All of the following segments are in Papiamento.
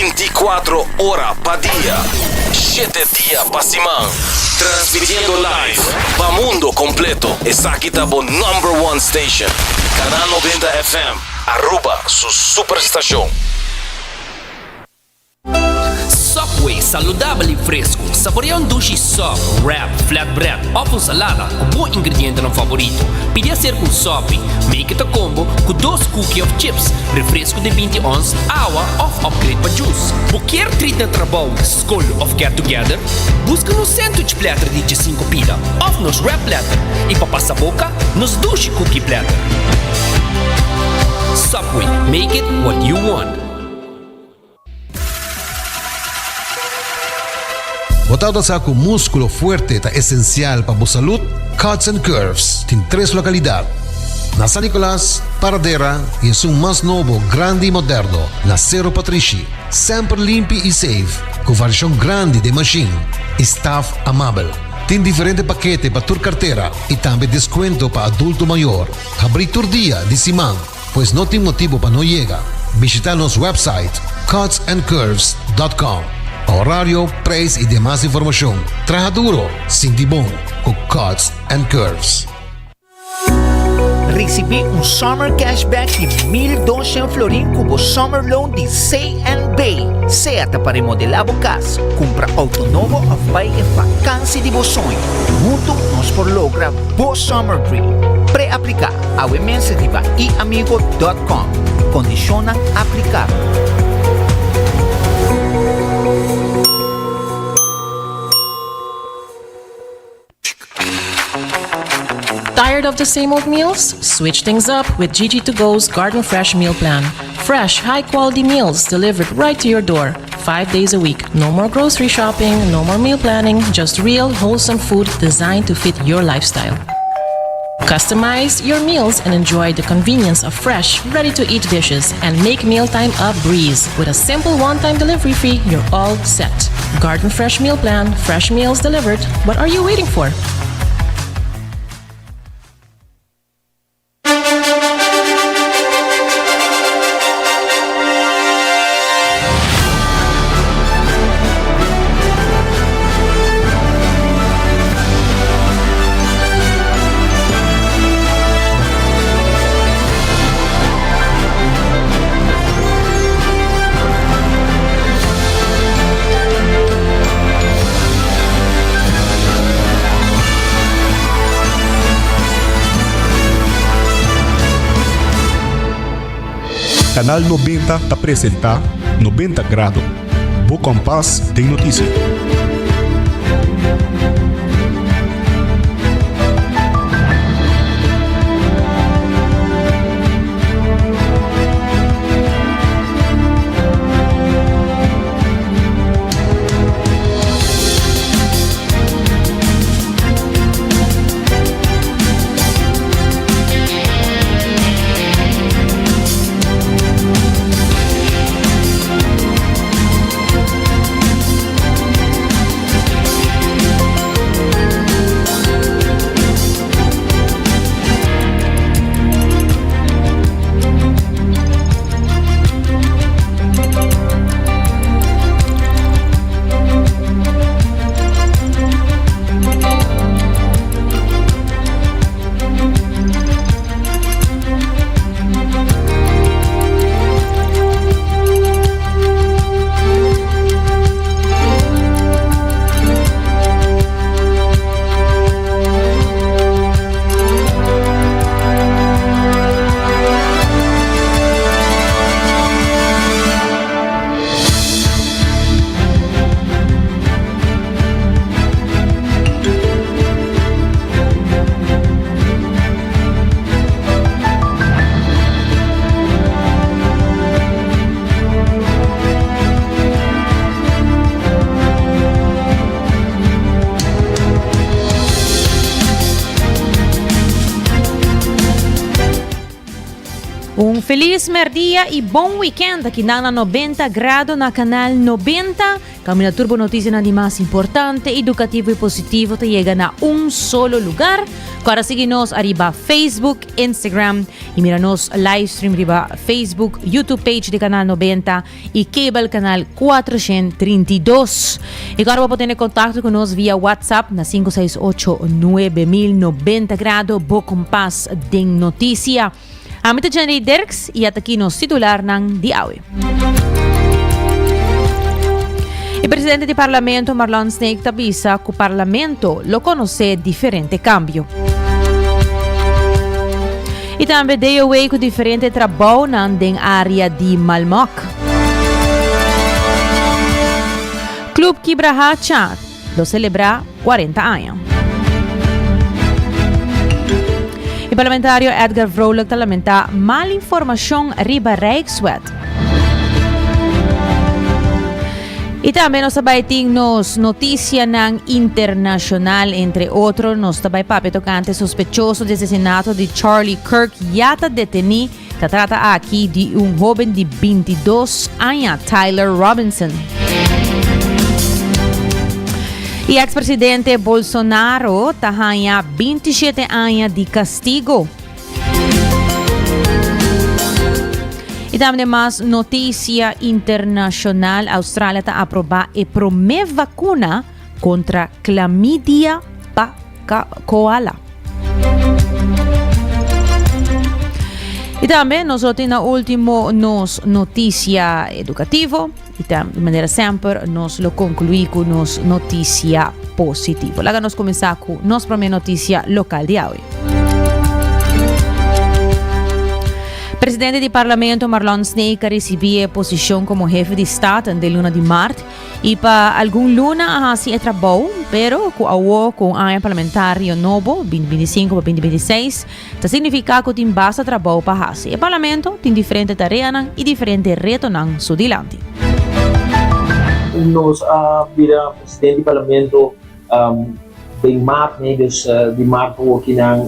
24 ora pa dia, shete dia pa siman. Transmitiendo live pa mundo completo. Esaki ta bo number one station. Canal 90 FM, Aruba su superstacion. Subway, saludabel y fresco. Saborea un dushi sub, wrap, flatbread of un salada cu bo ingredientenan favorito. Pidi hacer cu un sopi. Make it a combo cu dos cookie of chips, refresco di 20 ons, awa of upgrade pa juice. Bo kier treat na trabou, scol of get together? Busca nos sandwich platter di 15 pida of nos wrap platter y pa pasa boca, nos dushi cookie platter. Subway, make it what you want. Bo tabata sa ku múskulo fuerte ta esensial pa bo salud? Cuts and Curves tin tres lokalidat, na San Nicolas, Paradera i esun mas nobo, grandi i moderno, na Sero Patrishi. Semper limpi i safe, ku variashon grandi den mashin i staf amabel. Tin diferente pakete pa tur kartera i tambe deskuento pa adulto mayor. Habrí tur dia di siman. Pues no tin motibo pa no yega. Bishita nos website cutsandcurves dot com pa horario, prijs y demas informacion. Traha duro, sinti bon cu Cuts and Curves. Ricibi un Summer Cashback di 1200 florin cu bo Summer Loan di CNB. Sea ta pa remodela bo cas, cumpra auto nobo of bay e vakantie di bo soño. Hunto nos por logra bo Summer Dream. Pre-aplica! Awe mes riba iamigo dot com. Kondishonnan aplikabel. Tired of the same old meals? Switch things up with GG To Go's Garden Fresh Meal Plan. Fresh, high quality meals delivered right to your door, five days a week. No more grocery shopping, no more meal planning, just real, wholesome food designed to fit your lifestyle. Customize your meals and enjoy the convenience of fresh, ready to eat dishes and make mealtime a breeze. With a simple one time delivery fee, you're all set. Garden Fresh Meal Plan, fresh meals delivered. What are you waiting for? Canal 90 ta presenta 90 Grado, bo kompas den notisia. Feliz merdia y bon weekend aki nan na 90 Grado na Canal 90. Camina tur bo noticianan di mas importante, educativo y positivo ta yega na un solo lugar. Corda sigui nos ariba Facebook, Instagram y mira nos livestream riba Facebook, YouTube page di Canal 90 y cable canal 432. Y corda bo por tene contacto cu nos via WhatsApp na 568 9090 Grado, bo kompas den noticia. Ami ta Jenny Dirks y ata aki nos titularnan di awe. E presidente di parlamento Marlon Snake ta bisa cu parlamento lo conoce diferente cambio. Y tambe DOW cu diferente trabounan den area di Malmok. Club Kibrahacha lo celebra 40 aña. E parlamentario Edgar Vrolijk ta lamenta mal informacion riba Rijkswet. Y tambe nos ta bay tin nos noticianan internacional, entre otro nos ta bay papia tocante sospechoso di asesinato di Charlie Kirk ya ta deteni. Ta trata aki di un hoben di 22 aña, Tyler Robinson. Y ex-presidente Bolsonaro ta haña 27 aña di castigo. Y tambe mas noticia internacional, Australia ta aproba e prome vacuna contra clamidia pa koala. Y tambe nos lo tin na ultimo nos noticia educativo y tam, de manera semper nos lo conclui cu nos noticia positivo. Laga nos comenzá cu nos prome noticia local di awe. Presidente di Parlamento Marlon Snake a ricibi e posicion como jefe di Staten den luna di maart Y pa algun luna a haci e trabou, pero cu awo cu un aña parlamentario nobo, 2025 pa 2026, ta significa cu tin basta trabou pa haci. E parlamento tin diferente tareanan y diferente retonan su dilanti. Nos a bira presidente di parlamento den maart, nee, dus di maart awokinan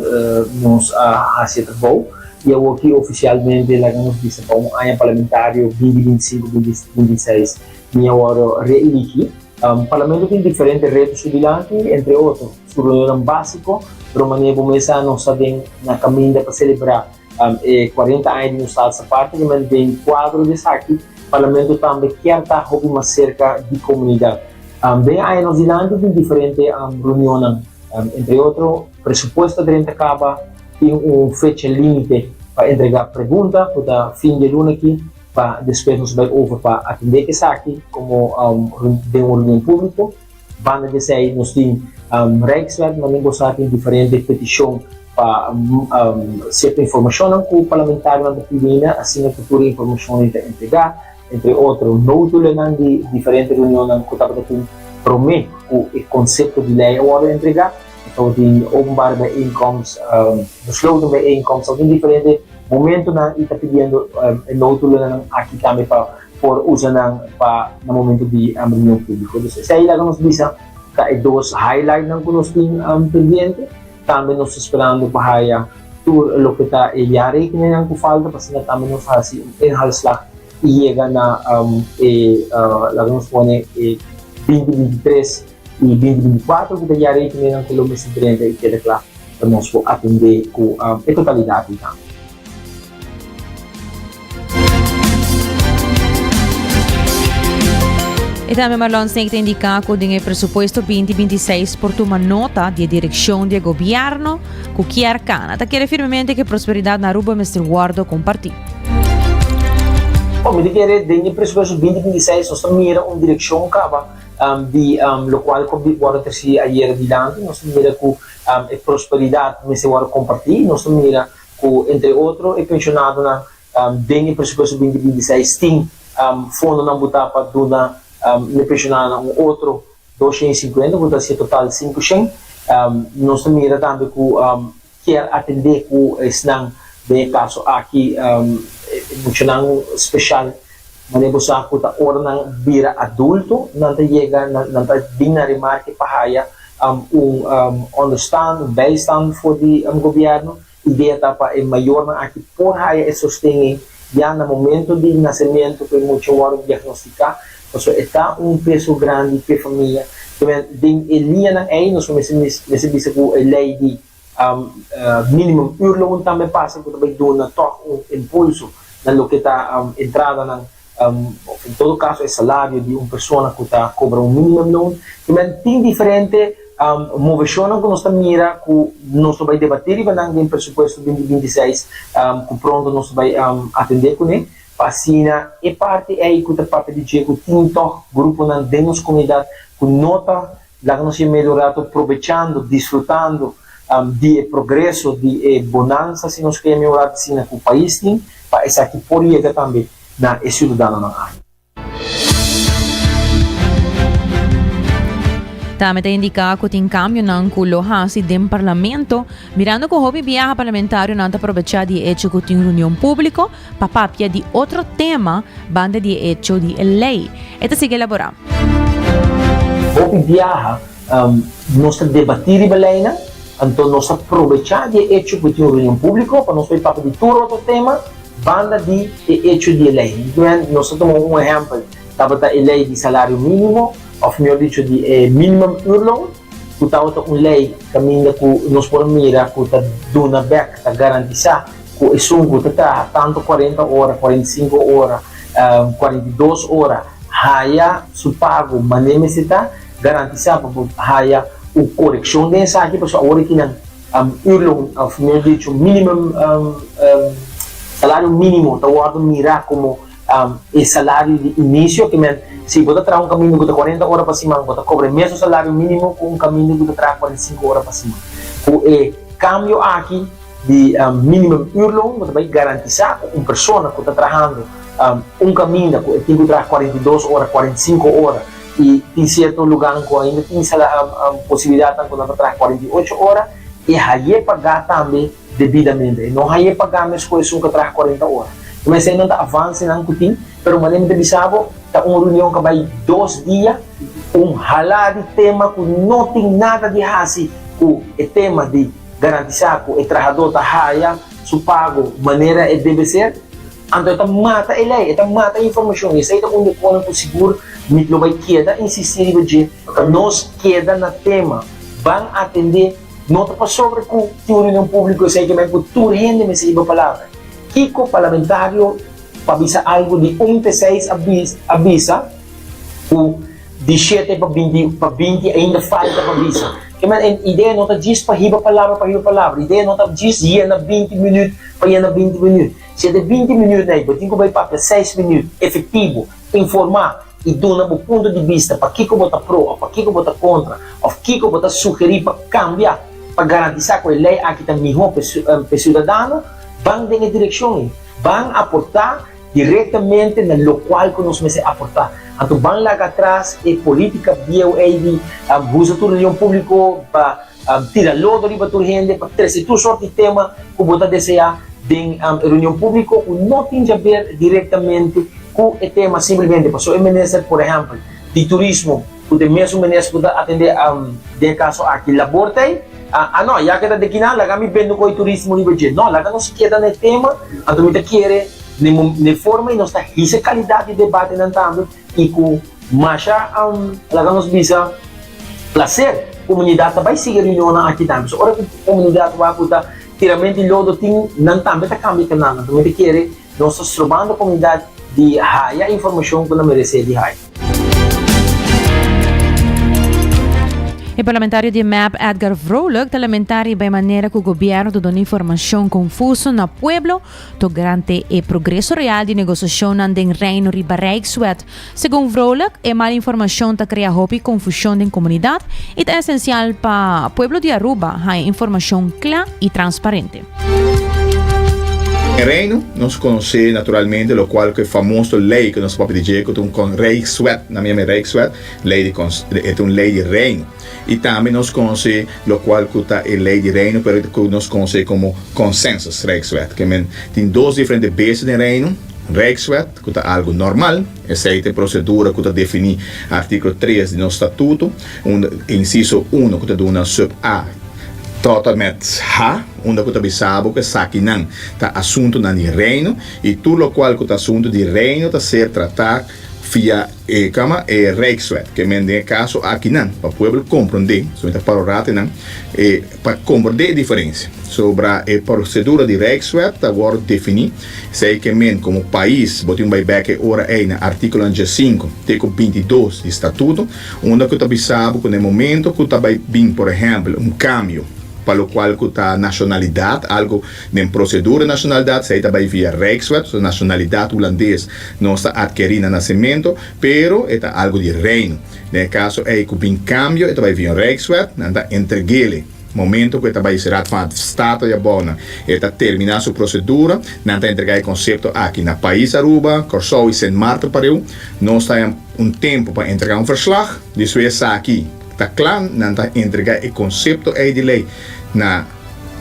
nos a haci e trabou y awoki oficialmente laga nos bisa pa un aña parlamentario 2025, 2026. Mi a wòrdu reeligí. Parlamento tin diferente reto su dilanti, entre otro, su reunionnan básiko, pero manera bo mes sa nos ta den na kaminda pa selebrá e kuarenta aña di nos Staats Aparte, ke men den kuadro di esaki Parlamento tambe kier ta hopi mas serka di komunidat. Den e aña nos dilanti tin diferente reunionnan, entre otro, presupuesto a drenta kaba, tin un fecha límite pa entregá pregunta ku ta fin di e luna aki. pa despues nos bai over pa atendé esaki komo den un reunion públiko. Banda di esei nos tin Rijkswet, manera bo sa tin diferente petishon pa sierto informashonnan ku parlamentarionan ta pidi ainda, asina ku tur e informashonnan ta entregá, entre otro nótulenan di diferente reunionnan ku tabata tin promé ku e konsepto di lei a wòrdu entregá. Nos tabatin openbare bijeenkomst, besloten bijeenkomst, tabatin diferente momentonan y ta pidiendo e notulennan aki tambe pa por usa nan pa na momento di reunion publico. Dus esey laga nos bisa ta e dos highlightnan cu nos tin pendiente. Tambe nos ta sperando pa haya tur loke ta e jaarrekeningnan cu falta pa asina tambe nos haci un inhaalslag y yega na e laga nos pone e 2023 y 2024 cu ta jaarrekeningnan cu lo mester drenta y keda cla pa nos por atende cu e totalidad di nan. E tambe Marlon Snake ta indica cu den e presupuesto 2026 por tuma nota di e direccion di e gobierno cu kier cana. Ta kere firmemente cu e prosperidad na Aruba mester wordo comparti. Bon, mi ta kere den e presupuesto 2026 nos ta mira un direccion caba di locual cu a wordo treci ayer dilanti. Nos ta mira cu e prosperidad mester wordo comparti. Nos ta mira cu entre otro e pensionadonan den e presupuesto 2026 tin fondonan buta pa duna n'e pensionadonan un otro 250 cu ta haci total 500. Nos ta mira tambe cu kier atende cu esnan den e caso aki e muchanan special manera bo sa cu ta ora nan bira adulto nan ta yega nan ta bin na remarke pa haya un onderstand un bijstand for di gobierno. Idea ta pa e mayornan aki por haya e sosten ei. ya na momento di nasementu ku e mucha wòrdu diagnostiká, pasobra e ta un peso grandi p'e famia. Tamen den e liñanan ei nos mester mester bisa ku e lei di minimum uurloon tambe pasa ku ta bai duna tòg un impulso na loke ta entradanan òf en todo kaso e salario di un persona ku ta kobra un minimumloon. Tamen tin diferente moveshonnan ku nos ta mira ku nos lo bai debatí riba nan den presupuesto binti 26 ku pronto nos lo bai atendé kuné pa asina e parti ei ku ta papia di dje ku tin tòg gruponan den nos komunidat ku no ta laga nos yam'é lo rato probechando, disfrutando di e progreso, di e bonansa si nos ke yam'é un rato asina ku pais tin, pa esaki por yega tambe na e siudadanonan aki. Tambe ta indiká ku tin kambionan ku lo hasi den parlamento, mirando ku hopi biaha parlamentarionan ta probechá di e echo ku tin reunion públiko pa papia di otro tema banda di e echo di e lei. E ta sigui elaborá. Hopi biaha nos ta debatí riba leinan, anto nos ta probechá di e echo ku tin un reunion públiko pa nos por papia di tur otro tema banda di e echo di e lei. Nos ta tuma un ehèmpel, tabata e lei di salario mínimo, òf mihor dicho di e minimum uurloon, ku tabata un lei kaminda ku nos por a mira ku ta duna bèk, ta garantisá ku esun ku ta traha tantu kuarenta ora, 45 ora, 42 ora, haya su pago manera mester ta, garantisá pa por haya un korekshon den esaki, pasobra awor aki nan uurloon, òf mihor dicho minimum, salario mínimo ta wòrdu mirá komo e salario di inicio, ke men si bo ta traha un kaminda ku ta 40 ora pa siman, bo ta kobra e mesun salario mínimo ku un kaminda ku ta traha 45 ora pa siman. Ku e kambio aki di minimum uurloon bo ta bai garantisá ku un persona ku ta trahando un kaminda ku e tin ku traha 42 ora, 45 ora i tin sierto lugánan ku ainda tin posibilidatnan ku nan ta traha 48 ora, e haye pagá tambe debidamente. E no haye pagá mes ku esun ku a traha 40 ora. Enton esei nan ta avansenan ku tin, pero manera mi ta bisa bo, ta un reunion ku a bai dos dia, un halá di tema ku no tin nada di hasi ku e tema di garantisá ku e trahadó ta haya su pago manera e debe ser. Anto e ta mata e lei, e ta mata e informashon i esei ta un di e konan ku sigur mi lo bai keda insistí riba dje pa nos keda na tema. Ban atendé. No ta pasobra ku tin un reunion públiko esei ke men ku tur hende mester hiba palabra. Kiko parlamentario pa bisa algu di un te seis a a bisa ku di shete pa 20 pa 20 ainda falta pa bisa. Ke men e idea no ta djis pa hiba palabra pa hiba palabra. Idea no ta djis yena 20 minüt pa yena 20 minüt. Si e ta 20 minüt ei bo tin ku bai papia seis minüt efektivo, informá i duna bo punto di bista pa kiko bo ta pro òf pa kiko bo ta kontra òf kiko bo ta sugerí pa kambia pa garantisá ku e lei aki ta mihó pa e siudadano, ban den e direkshon ei. Ban aportá direktamente na lokual ku nos mester aportá. Anto ban laga atras e polítika bieu ei di usa tur reunion públiko pa tira lodo riba tur hende, pa trese tur sort di tema ku bo ta deseá den e reunion públiko ku no tin djaber direktamente ku e tema simplemente pasobra e minister por ehèmpel di turismo ku ta e mesun minister ku ta atendé den e kaso aki labor ta ei, ah no ya ke ta dekiná laga mi bende ku e turismo riba dje no laga nos keda na e tema anto mi ta kere na e forma ei nos ta hisa e kalidat di debatenan tambe i ku masha laga nos bisa placer komunidat ta bai sigui reunionnan aki tambe so ora ku komunidat wak ku ta tiramento di lodo tin nan tambe ta kambia kanal anto mi ta kere nos ta strobando komunidat di haya informashon ku nan meresé di haya. E parlamentario di mep Edgar Vrolijk ta lamenta riba e manera ku gobierno ta duna informashon konfuso na pueblo Tocante e progreso real di negociacionnan den Reino riba Rijkswet. Segun Vrolijk, e mal informacion ta crea hopi confusion den comunidad y ta esencial pa pueblo di Aruba haya informacion cla y transparente. Den Reino nos conoce naturalmente locual cu e famoso ley cu nos papia di dje cu ta un Rijkswet, nan mi yama e Rijkswet, ley di e ta un ley di Reino. Y tambe nos conoce locual cu ta e ley di Reino pero cu nos conoce como Consensus Rijkswet. Ke men tin dos diferente base den Reino, Rijkswet cu ta algo normal, esey ta e procedura cu ta defini articulo 3 di nos statuto, unda inciso uno cu ta duna sub A tot en met H. unda ku ta bisa bo ku esakinan ta asuntunan di Reino i tur lokual ku ta asuntu di Reino ta ser tratá via e kama e Rijkswet. Ke men den e kaso akinan pa pueblo komprondé, so mi ta para un rato einan, e pa komprondé e diferensia sobra e prosedura di Rijkswet ta wòrdu definí. Esei ke men komo pais bo tin bai bèk e ora ei na artíkulonan diesinku te ku 22 di statuto unda ku ta bisa bo ku na e momento ku ta bai bin por ehèmpel un kambio pa lokual ku ta nashonalidat algu den prosedura nashonalidat esei ta bai via Rijkswet, so nashonalidat hulandes nos ta atkerí na nasementu pero e ta algu di Reino. Den e kaso ei ku bin kambio e ta bai via un Rijkswet, nan ta entreg'ele. Momento ku e ta bai Raad van State di abou nan e ta terminá su prosedura, nan ta entregá e konsepto aki na pais Aruba, Kòrsou i Sint Maarten pareu. Nos ta haña un tempu pa entregá un verslag. Despues esaki ta kla, nan ta entregá e konsepto ei di lei na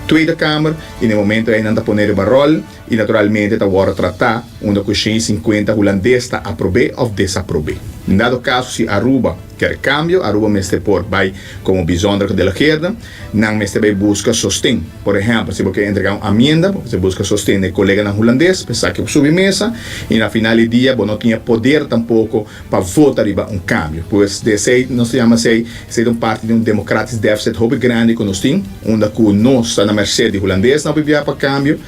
Tweede Kamer i na e momento ei nan ta pone riba ròl i naturalmente ta wòrdu tratá unda ku 150 hulandes ta aprob'é òf desaprob'é. Den dado kaso si Aruba Kier kambio, Aruba mester por bai komo bijzonder gedelegeerde. Nan mester bai buska sosten. Por ehèmpel, si bo ke entregá un amienda, bo mester buska sosten di e koleganan hulandes pa esaki por subi mesa i na final di dia bo no tin e poder tampoko pa vota riba un kambio. Pues di esei nos ta yama esei, esei ta un parti di un democratisch deficit hopi grandi ku nos tin, unda ku nos ta na merced di hulandesnan hopi bia pa kambio.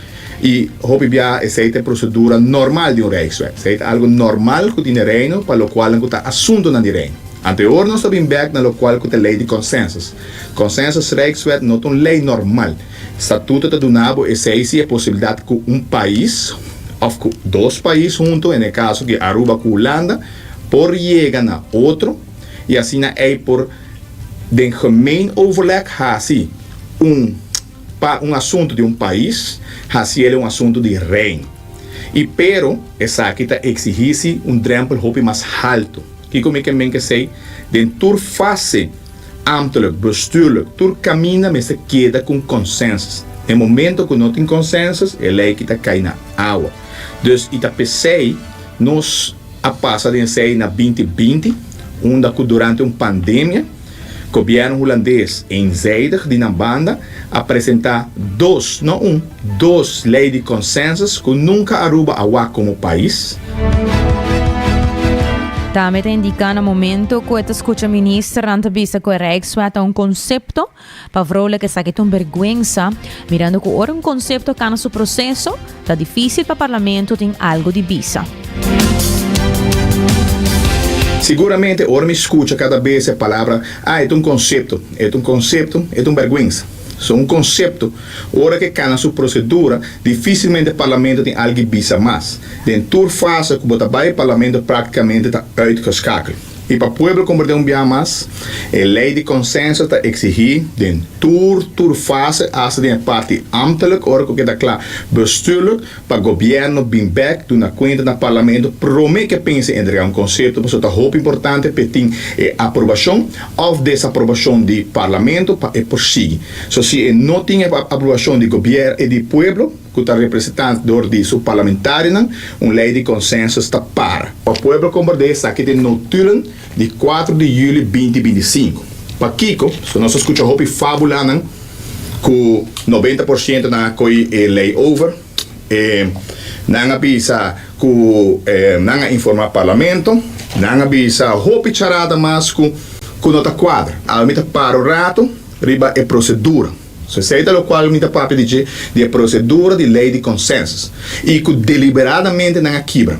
I hopi bia esei ta e prosedura normal di un Rijkswet. Esei ta algu normal ku tin den Reino pa lokualnan ku ta asuntunan di Reino. Anteor nos ta bin bèk na lokual ku ta lei di consensus. Consensus Rijkswet no ta un lei normal. Statuto ta duna bo esei si e posibilidat ku un pais òf ku dos pais huntu, en e kaso aki Aruba ku Hulanda, por yega na otro i asina ei por den gemeen overleg hasi un. Pa un asuntu di un pais, hasi el un asuntu di Reino. I pero, esaki ta exigí si un drempel hopi mas haltu. Kiko mi ke men kesei? Den tur fase, ambtelijk, bestuurlijk, tur kaminda mester keda ku un consensus. Den momento ku no tin consensus, e lei ki ta kai na awa. Dus, i ta p'esei nos a pasa den esei na 2020, unda ku durante un pandemia, Gobièrnu hulandes eenzijdig di nan banda a presentá dos, no un, dos lei di consensus ku nunka Aruba a wak komo pais. Tambe ta indiká na momento ku e ta skucha ministernan ta bisa ku e Rijkswet ta un konsepto. Pa Vrolijk esaki ta un bergwensa, mirando ku ora un konsepto kana su proseso, ta difísil pa parlamento tin algu di bisa. Siguramente ora mi skucha kada bes e palabra, ah, e ta un konsepto, e ta un konsepto, e ta un bergwensa. So un konsepto, ora ku e kana su prosedura, difísilmente parlamento tin algu bisa mas. Den tur fase ku bo ta bai, parlamento práktikamente ta uitgeschakeld. I pa pueblo komprendé un biaha mas, e lei di konsenso ta eksigí den tur tur fase, asta den e parti ambtelijk, ora ku keda kla bestuurlijk, pa gobièrnu bin bèk duna kuenta na parlamento promé ku e pensa entregá un konsepto, pasobra ta hopi importante pa e tin e aprobashon òf desaprobashon di parlamento pa e por sigui. So si e no tin e aprobashon di gobièrnu e di pueblo, ku ta representá dor di su parlamentarionan, un lei di konsensus ta para. Pa pueblo komprendé esaki den notulen di kuater di yüli 2025. Pakiko? So nos a skucha hopi fábulanan ku 90% nan a koi e lei over, e nan a bisa ku nan a informá parlamento, nan a bisa hopi charada mas ku ku no ta kuadra. Awe mi ta para un rato riba e prosedura. So esei ta lokual mi ta papia di dje, di e prosedura di lei di consensus, i ku deliberadamente nan a kibra.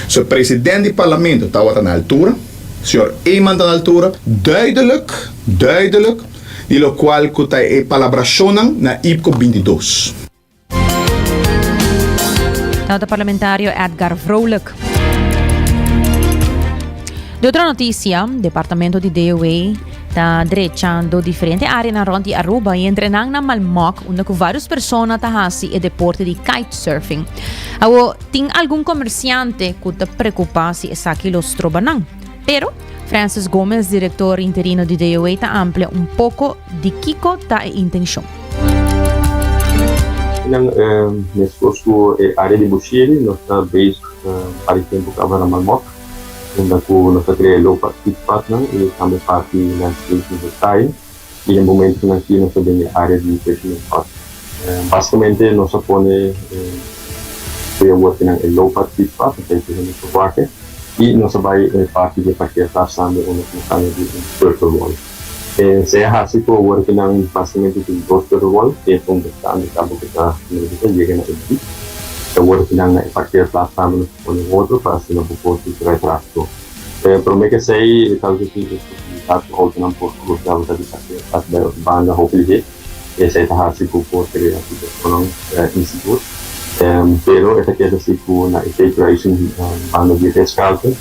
So e president di parlamento tawata na altura, señor Eman ta na altura, duidelijk, duidelijk, di lokual ku ta e palabrashonnan na IPCO 22. Nota parlamentario Edgar Vrolijk. De otro noticia, Departamento di DOA ta drechando diferente áreanan rond di Aruba y entre nan na Malmok, unda cu varios persona ta hasi e deporte di kitesurfing. Awo, tin algun comerciante cu ta preocupa si esaki lo stroba nan. Pero, Francis Gomez, director interino di DOA, ta amplia un poco di kico ta e intencion. Nan, meskos ku e área di Bushiri, nos ta bezig pa di tempu kaba na Malmok, unda ku nos ta krea loop pa fietspatnan i tambe parti landscaping detaye. I den momentunan aki nos ta den e área di Fisherman's Hut. Básicamente nos a pone e workinan e low path fietspad, esei ku hende por wak, i nos a bai e parti di e parkeerplaats tambe unda ku nos a añadi un turtle wall. Esei a hasi ku aworkinan básicamente tin dos turtle wall, esun ku ta anda kaba ku ta yega na e beach. Aworkinan na e parkeerplaats tambe nos a pone otro pa asina bo por distrae tráfiko. Promé ku esei tabata tin e posibilidat ku outonan por krusa tabata di parkeerplaats bai otro banda hopi lihé. Esei ta hasi ku por krea situashonnan insigur. Pero e ta keda si ku na e T-kruising banda di Ritz-Carlton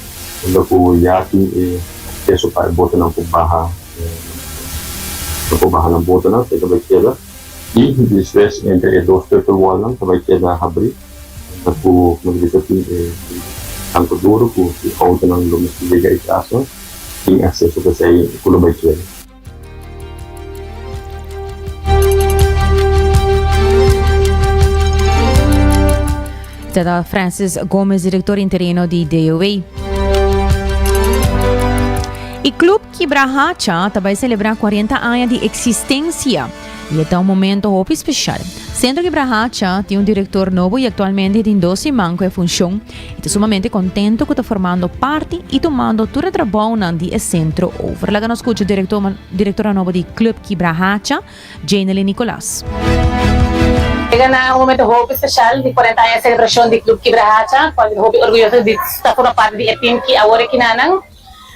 unda ku ya tin e akseso pa e botonan por baha nan por baha nan botonan, esei ta bai keda. I despues entre e dos turtle wallnan ta bai keda habrí unda ku como ta bisa tin e tanko duru ku si outonan lo mester yega e trasnan tin akseso pa esei ku lo bai keda. Tata Francis Gomez, director interino di DOA. E Club Kibrahacha ta bai celebra 40 aña di existencia y e ta un momento hopi special. Centro Kibrahacha tin un director nobo y actualmente tin dos siman cu e funcion y ta sumamente contento cu ta formando parti y tumando tur e trabounan di e centro over. Laga nos scucha director, directora nobo di Club Kibrahacha, Janely Nicolas. Yega na un momento hopi special di 40 aña celebracion di Club Kibrahacha, cual mi ta hopi orguyoso di ta forma parti di e team ki awor e kinanan.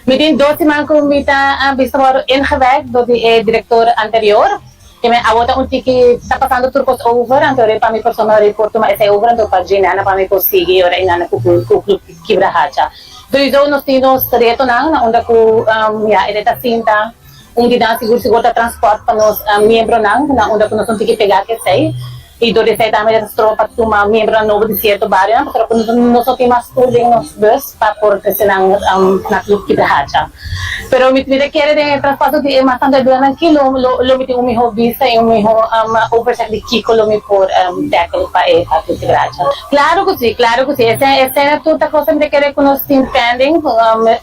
Mi tin dos siman ku mi ta bisa wòrdu ingewerkt dor di e direktor anterior. I mi awor ta un tiki ta pasando tur kos over, anto pa mi persona ora por tuma esei over anto pa djinana pa mi por sigui ora inana ku ku Club Kibrahacha. Sowieso nos tin nos retonan na unda ku ya e ta sinta un di nan sigur sigur ta transport pa nos miembronan na unda ku nos un tiki pega ku esei. I dor di esei tambe ta stroba pa tuma miembronan nobo di sierto barionan pasobra ku nos no tin mas stoel den nos bus pa por trese nan na Club Kibrahacha. Pero mi ta kere den e traspaso di e mas tantu e dunanan aki lo lo mi tin un miho bista i un miho overzicht di kiko lo mi por tackle pa e pa Club Kibrahacha. Claro ku si, claro ku si. Esei esei tur ta cosa mi ta kere ku nos tin pending.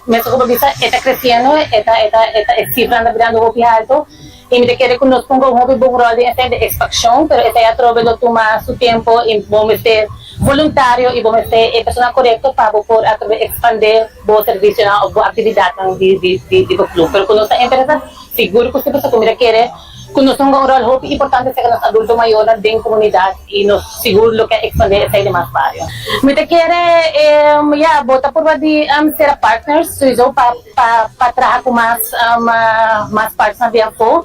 Mester ku bo bisa e ta creciendo, e ta e ta e cifranan ta birando hopi alto. I mi ta kere ku nos hunga un hopi bon ròl den esei de ekspakshon, pero esei atrobe lo tuma su tempu i bo mester voluntario i bo mester e persona korekto pa bo por atrobe ekspandé bo servisionan òf bo aktividatnan di di di bo klup. Pero ku nos ta interesá, sigur ku si pasobra ku mi ta kere ku nos hunga un ròl hopi importante serka nos adulto mayornan den komunidat i nos sigur lo ke ekspandé esei den mas bario. Mi ta kere ya bo ta purba di sera partners souiso pa. Pa pa traha ku mas mas partnernan di afó.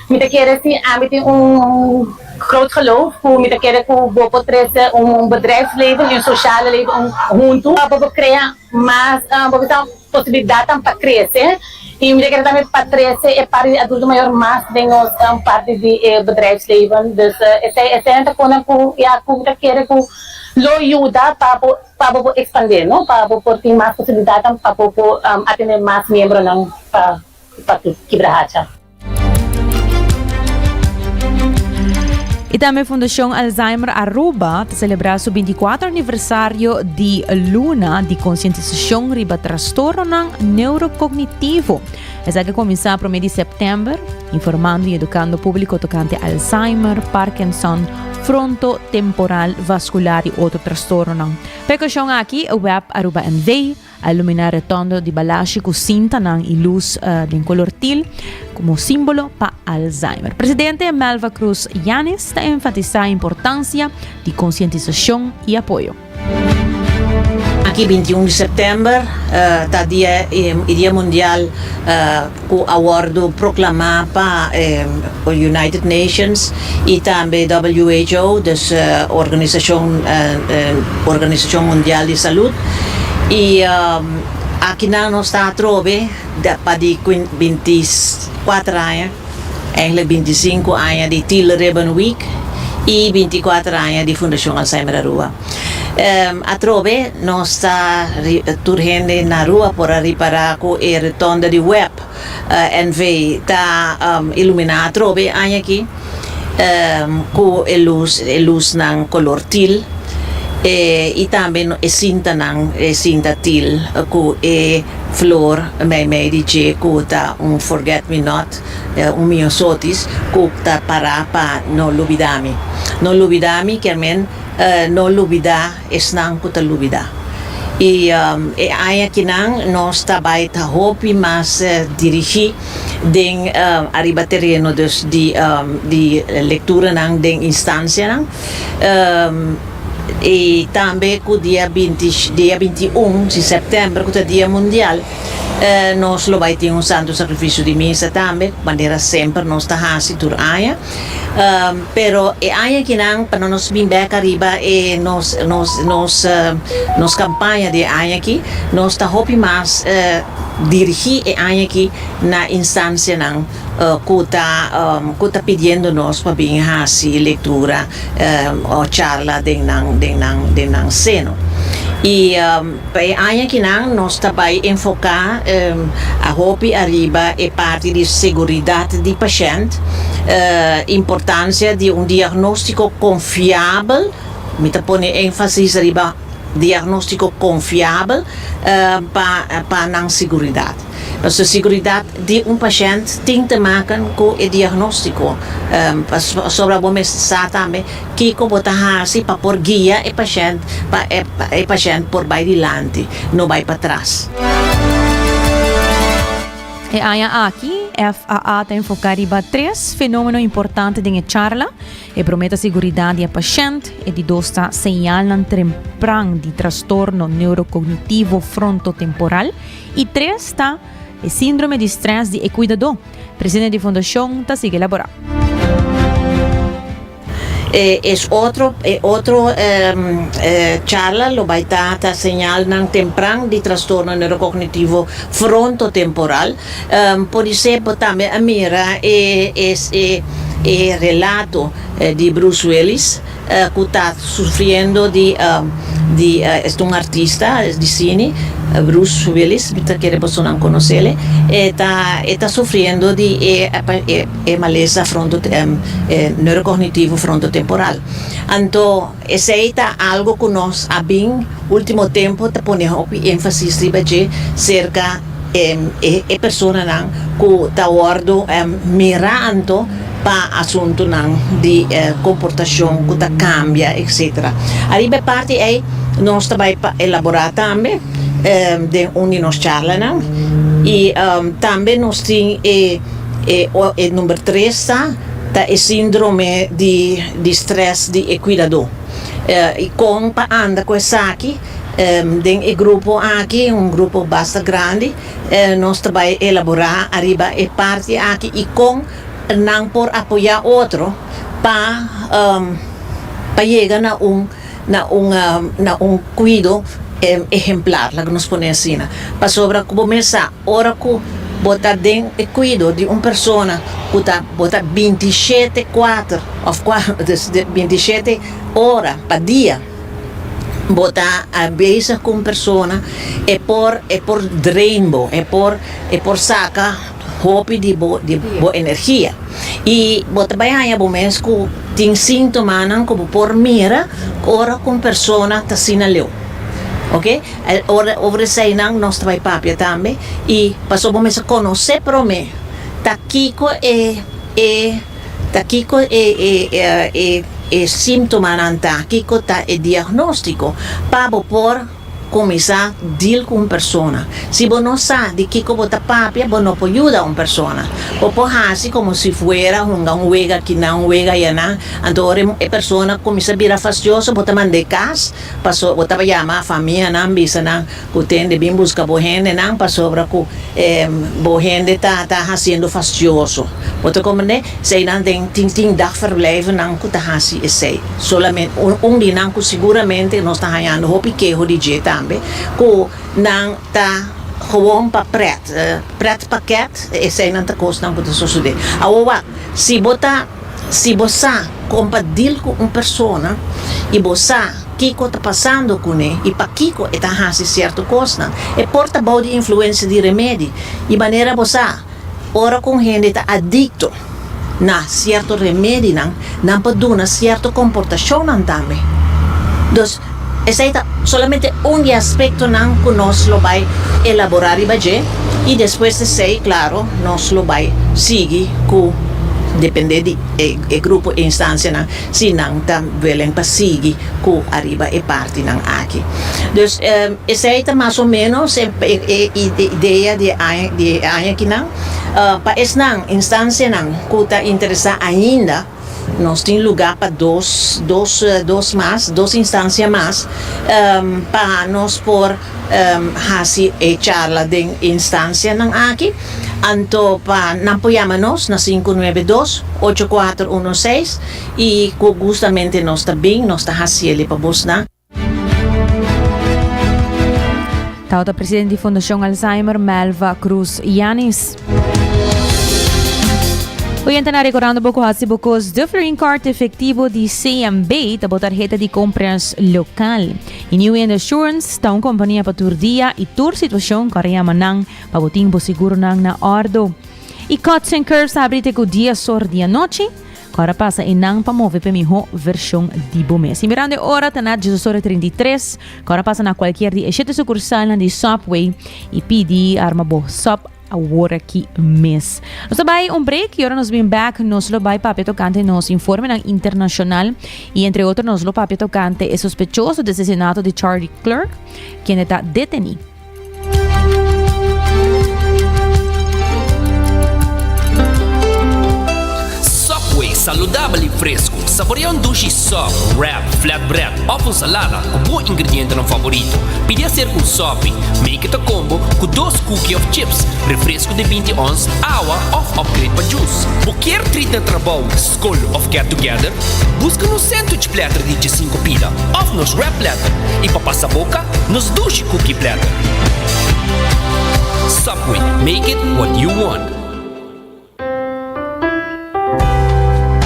Mi ta kere si ami tin un groot geloof ku mi ta kere ku bo por trese un bedrijfsleven i un sociale leven huntu. Bo por krea mas bo por ta posibilidatnan pa krese i mi ta kere tambe pa trese e parti di adulto mayor mas den nos parti di e bedrijfsleven. Dus esei esei ta konan ku ya ku mi ta kere ku lo yuda pa bo. Pa bo por expande, no? Pa bo por tin mas posibilidadnan pa bo por atende mas miembronan pa pa Kibrahacha. Y tambe Fundacion Alzheimer Aruba ta celebra su 24 aniversario di luna di concientisacion riba trastornonan neurocognitivo. Esaki a cuminsa prome di september, informando y educando publico tocante Alzheimer, Parkinson, fronto temporal vascular y otro trastornonan. Pa e ocasion aki, web Aruba NV a ilumina retondo di Balashi cu cintanan y luz den color teal como simbolo pa Alzheimer. Presidente Melva Croes Yanes ta enfatisa e importancia di concientisacion y apoyo. Aki 21 di sèptèmber ta dia e dia mundial ku a wòrdu proklamá pa United Nations i tambe WHO, dus Organisashon Organisashon Mundial di Salud. I akinan nos ta atrobe pa di 24 aña. Eigenlijk 25 aña di Teal Ribbon Week y 24 aña di Fundacion Alzheimer Aruba. Atrobe nos ta tur hende na Aruba por a ripara cu e rotonda di web NV ta ilumina atrobe e aña aki cu e luz e luznan color teal y tambe e cintanan e cinta teal cu e Flor meimei di dje ku ta un forget me not, un miosotis ku ta pará pa no lubidá mi. No lubida mi kier men no lubida esnan ku ta lubida. I e aña akinan nos ta bai ta hopi mas dirigí den ariba tereno dus di di lekturanan den instansianan. I tambe ku dia binti dia 21 di sèptèmber ku ta dia mundial nos lo bai tin un santu sakrifisio di misa tambe manera semper nos ta hasi tur aña. Pero e aña akinan pa no nos bin bek ariba e nos nos nos nos kampaña di e aña aki nos ta hopi mas dirigí e aña aki na instansianan ku ta ku ta pidiendo nos pa bin hasi lektura o charla den nan den nan den nan seno. I pa e aña akinan nos ta bai enfoká a hopi ariba e parti di seguridat di pashènt, importansia di un diagnóstiko konfiabel, mi ta pone énfasis riba diagnóstiko konfiabel pa pa nan seguridat. Pasobra seguridat di un pashènt tin te maken ku e diagnóstiko. Pasobra bo mester sa tambe kiko bo ta hasi pa por guia e pashènt pa e pashènt por bai dilanti, no bai patras. E aña aki, FAA ta enfoká riba tres fenómeno importante den e charla. E promé ta seguridat di e pashènt, e di dos ta señalnan trempran di trastorno neurokognitivo frontotemporal i tres ta e síndrome di strès di e kuidadó. Presidente di fundashon ta sigui elaborá. E es otro e otro charla lo bai ta ta señalnan tempran di trastorno neurocognitivo frontotemporal. Podisé bo tambe a mira e e e relato di Bruce Willis ku ta sufriendo di di es ta un artista di sini Bruce Willis mi ta kere bosonan konosele e ta e ta sufriendo di e e malesa fronto e neurocognitivo frontotemporal. Anto esei ta algo ku nos a bin ultimo tempo ta pone hopi énfasis riba dje serka e e personanan ku ta wòrdu mira anto pa asuntunan di komportashon ku ta kambia etcetera. Ariba e parti ei nos ta bai pa elaborá tambe den un di nos charlanan i tambe nos tin e E number tres ta ta e síndrome di di strès di e kuidadó. I kon pa anda ku esaki? Den e grupo aki, un grupo basta grandi, nos ta bai elaborá ariba e parti aki i kon nan por apoyá otro pa pa yega na un na un na un kuido ehemplar, laga nos pone asina. Pasobra ku bo mes sa. Ora ku bo ta den e kuido di un persona ku ta bo ta 27 kuater òf 27 ora pa dia bo ta bezig ku un persona e por e por drain bo e por e por saka hopi di bo di bo energia i bo ta bai haña bo mes ku tin síntomanan ku bo por mira ora ku un persona ta asina leu oke. Ora over eseinan nos ta bai papia tambe i pasobra bo mester konosé promé ta kiko e e ta kiko e e e e símptomanan ta, kiko ta e diagnóstiko pa bo por kuminsá deal ku un persona. Si bo no sa di kiko bo ta papia bo no por yuda un persona. Bo por hasi komo si fuera hunga un wega akinan un wega ayanan anto ora e persona kuminsá bira fastioso bo ta mand'é kas. Pasobra bo taba yama famianan bisa nan ku tende bin buska bo hendenan pasobra ku bo hende ta ta hasiendo fastioso. Bo ta komprende? Eseinan den tin tin dagverblijvennan ku ta hasi esei. Solamente un di nan ku siguramente nos ta hañando hopi keho di dje tambe ku nan ta gewoon pa pret, pretpakket, eseinan ta kosnan ku ta sosode. Awor wak, si bo ta. Si bo sa kon pa deal ku un persona i bo sa kiko ta pasando kuné i pakiko e ta hasi sierto kosnan, e por ta bou di influensia di remedi. I manera bo sa, ora ku un hende ta adikto na sierto remedinan, nan por duna sierto komportashonnan tambe. Dus, esei ta solamente un di e aspektonan ku nos lo bai elaborá riba dje i despues di esei, klaro, nos lo bai sigui ku. depende di e grupo e instancianan si nan ta willing pa sigui cu ariba e partinan aki. Dus esey ta mas o menos e idea di e aña di e aña akinan. Pa esnan instancianan cu ta interesa ainda nos tin luga pa dos dos dos mas dos instancia mas pa nos por hasi e charla den instancianan aki. Anto pa nan por yama nos na 592 8416 y cu gustamente nos ta bin nos ta haciele pa bosnan. Tabata presidente di Fundacion Alzheimer, Melva Cruz Yanis. Oyentenan recordando bo cu haci bo cos de Florin Card efectivo di CMB ta bo tarheta di compras local. Y New End Assurance ta un compania pa tur dia y tur situacion cu a yama nan pa bo tin bo seguronan na ordo. Y Cuts and Curves ta habri te cu dies or di anochi. Cu ora pasa e nan pa move p'e miho version di bo mes. Y mirando e ora ta na diesdos ora y 33, cu ora pasa na cualkier di e shete sucursalnan di Subway y pidi arma bo sub awor aki mes. Nos ta bay un break y ora nos bin back nos lo bay papia tocante nos informenan internacional y entre otro nos lo papia tocante e sospechoso di asesinato di Charlie Clerk, kende ta deteni. Subway, saludabel y fresco. Saborea un dushi sub, wrap, flatbread of un salada cu bo ingredientenan favorito. Pidi hacer cu un sopi. Make it a combo cu dos cookie of chips, refresco di binti ons, awa of upgrade pa juice. Bo kier treat na trabou, scol of get together? Busca nos sandwich platter di djesinco pida of nos wrap platter. Y pa pasa boca, nos dushi cookie platter. Subway, make it what you want.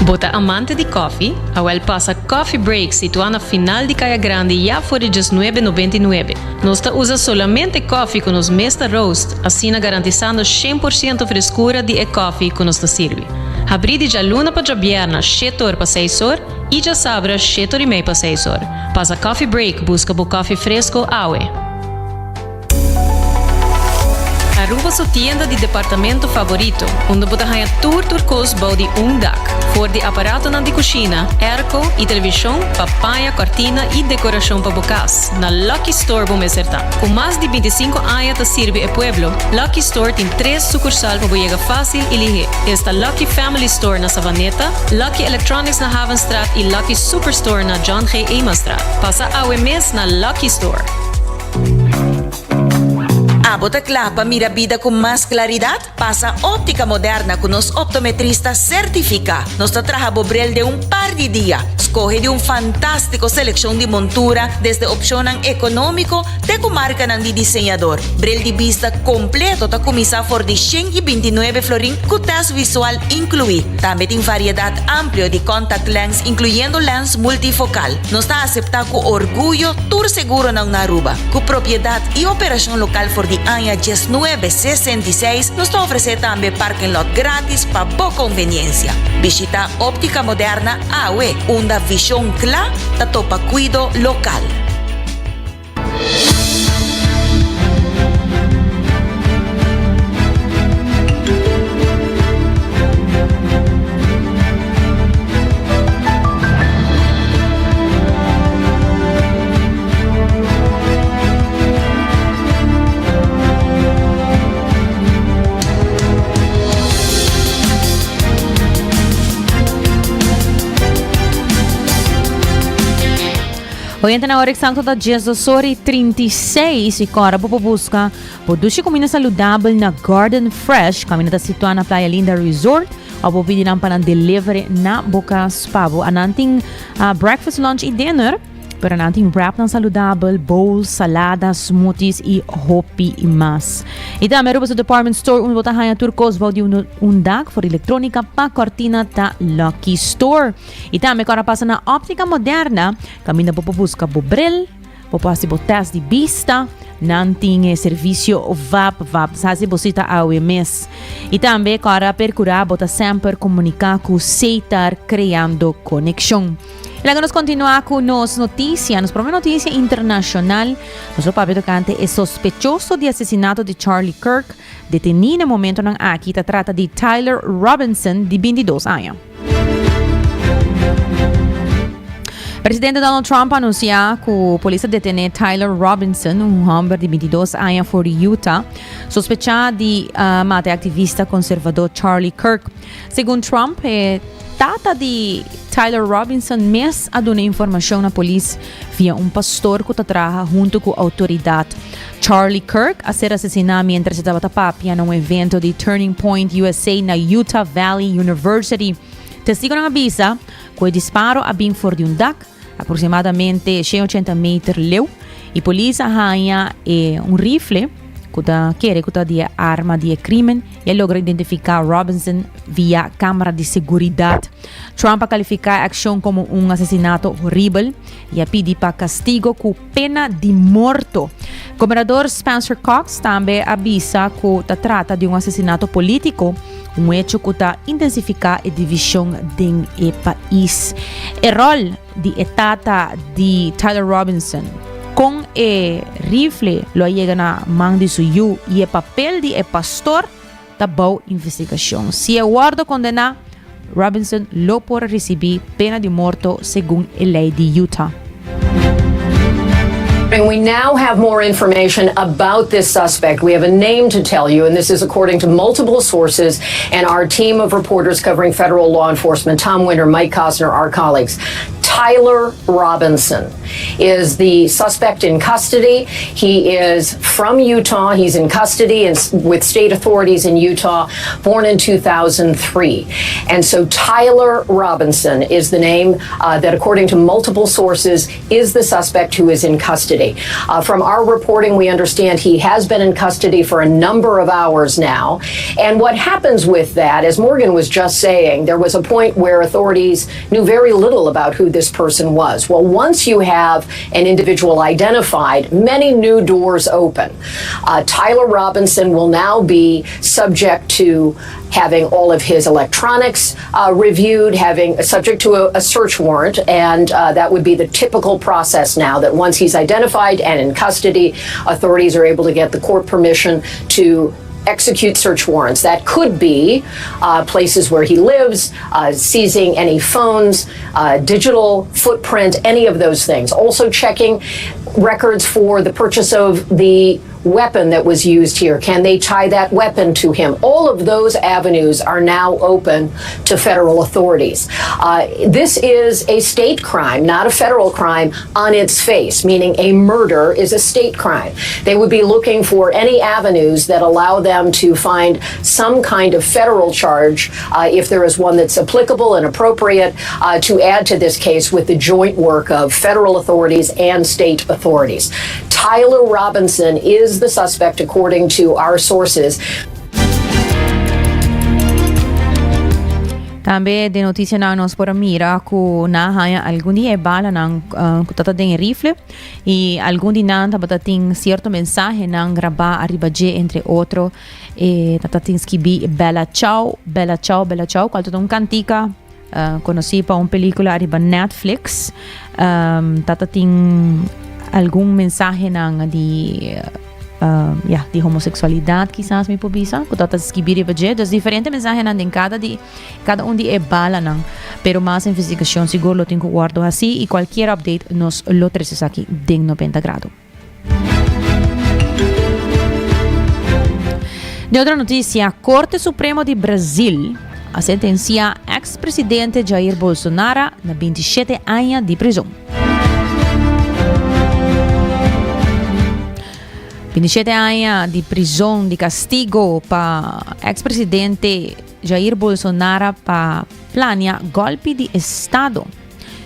Bo ta amante di koffie? Awel pasa Coffee Break situá na final di Kaya Grandi ya for di djesnuebe nobenta i nuebe. Nos ta usa solamente koffie ku nos mes ta roast, asina garantisando shen por siento freskura di e koffie ku nos ta sirbi. Habrí di djaluna pa djabièrna shete or pa seis or i djasabra shete or i mei pa seis or. Pasa Coffee Break buska bo koffie fresko awe. Aruba su tienda di departamento favorito, unda bo ta haña tur tur kos bou di un dak. For di aparatonan di kushina, airco i televishon pa paña, kòrtina i dekorashon pa bo kas, na Lucky Store bo mester ta. Ku mas di bintisinko aña ta sirbi e pueblo, Lucky Store tin tres sukursal pa bo yega fásil i lihé. Esta Lucky Family Store na Savaneta, Lucky Electronics na Havenstraat i Lucky Superstore na John G. Emanstraat. Pasa awe mes na Lucky Store! Abo ta kla pa mira bida ku mas klaridat? Pasa Óptica Moderna ku nos optometrista sertifiká. Nos ta traha bo bril den un par di dia. Skohe di un fantástiko selekshon di montura, desde opshonnan ekonómiko te ku markanan di diseñador. Bril di bista kompleto ta kuminsá for di 129 florin ku tèst visual inkluí. Tambe tin variedat amplio di contact lens inkluyendo lens multifokal. Nos ta aseptá ku orguyo tur seguronan na Aruba. Ku propiedat i operashon lokal for di aña diesnuebe 66 nos ta ofresé tambe parking lot gratis pa bo konveniensia. Bishitá Óptica Moderna awe, unda vishon kla ta topa kuido lokal. Oyente na hora exacto ta 12 ora y 36 y cora bo por busca bo dushi comida saludabel na Garden Fresh. Camina ta situa na Playa Linda Resort. O bo pidi nan pa nan delivery na bo cas pa bo. Anan tin uh, breakfast, lunch y dinner. Pero nan tin wrapnan saludabel, bowls, salada, smoothies y hopi mas. Y tambe Aruba su department store unda bo ta haña tur cos bou di un, un dak for electronica pa cortina ta Lucky Store. Y tambe cu ora pasa na Optica Moderna, caminda bo por busca bo bril, bo por haci bo test di bista. Nan tin e servisio vap vap. Hasi bo sita awe mes. I tambe kòrda perkurá bo ta semper komuniká ku Setar Kreando Konekshon. I laga nos kontinuá ku nos notisia, nos promé notisia internashonal. Nos lo papia tokante e sospechoso di asesinato di Charlie Kirk detení na momentonan aki. Ta trata di Tyler Robinson di bintidos aña. Presidente Donald Trump a anuncia cu polis a detene Tyler Robinson, un homber di 22 aña for di Utah, sospecha di uh, mata e activista conservador Charlie Kirk. Segun Trump, e tata di Tyler Robinson mes a duna informacion na polis via un pastor cu ta traha hunto cu autoridad. Charlie Kirk a ser asesina mientras e tabata papia na un evento di Turning Point USA na Utah Valley University. Testigonan a bisa cu e disparo a bin for di un dak aproximadamente 180 meter leu y polis a haña e un rifle cu ta kere cu ta di e arma di e crimen y a logra identifica Robinson via camera di seguridad. Trump a califica e accion como un asesinato horibel y a pidi pa castigo cu pena di morto. Gobernador Spencer Cox tambe a bisa cu ta trata di un asesinato politico, un hecho cu ta intensifica e division den e pais. E rol di e tata di Tyler Robinson con e rifle lo a yega na man di su yu y e papel di e pastor ta bou investigacion. Si e wordo condena, Robinson lo por ricibi pena di morto segun e ley di Utah. And we now have more information about this suspect. We have a name to tell you, and this is according to multiple sources and our team of reporters covering federal law enforcement Tom Winter, Mike Cosner, our colleagues. Tyler Robinson is the suspect in custody. He is from Utah. He's in custody and with state authorities in Utah, born in 2003. And so Tyler Robinson is the name uh, that, according to multiple sources, is the suspect who is in custody. Uh, from our reporting, we understand he has been in custody for a number of hours now. And what happens with that, as Morgan was just saying, there was a point where authorities knew very little about who this person was. Well, once you have an individual identified, many new doors open. Uh, Tyler Robinson will now be subject to having all of his electronics uh, reviewed, having subject to a, a search warrant, and uh, that would be the typical process now. That once he's identified and in custody, authorities are able to get the court permission to execute search warrants. That could be uh, places where he lives, uh, seizing any phones, uh, digital footprint, any of those things. Also checking records for the purchase of the weapon that was used here? Can they tie that weapon to him? All of those avenues are now open to federal authorities. Uh, this is a state crime, not a federal crime on its face, meaning a murder is a state crime. They would be looking for any avenues that allow them to find some kind of federal charge, uh, if there is one that's applicable and appropriate, uh, to add to this case with the joint work of federal authorities and state authorities. Tyler Robinson is the suspect, according to our sources. Tambe den noticianan nos por a mira cu nan a haya algun di e balanan cu tabata den e rifle y algun di nan tabata tin cierto mensahenan graba ariba dje entre otro e tabata tin skibi Bella Ciao, Bella Ciao, Bella Ciao cual ta un cantica Conoci pa un pelicula ariba Netflix. Um, tata tin algun mensahenan di um, ja, di homosexualidad quizás mi por bisa, cu tata skibi riba dje. Dus diferente mensahenan den cada di cada un di e balanan. Pero mas investigacion sigur lo tin cu wordo haci y cualkier update nos lo trece esaki den 90 Grado. De otro noticia, Corte Supremo di Brasil a sentencia ex-presidente Jair Bolsonaro na 27 aña di prison. 27 aña di prison di castigo pa ex-presidente Jair Bolsonaro pa plania golpe di estado.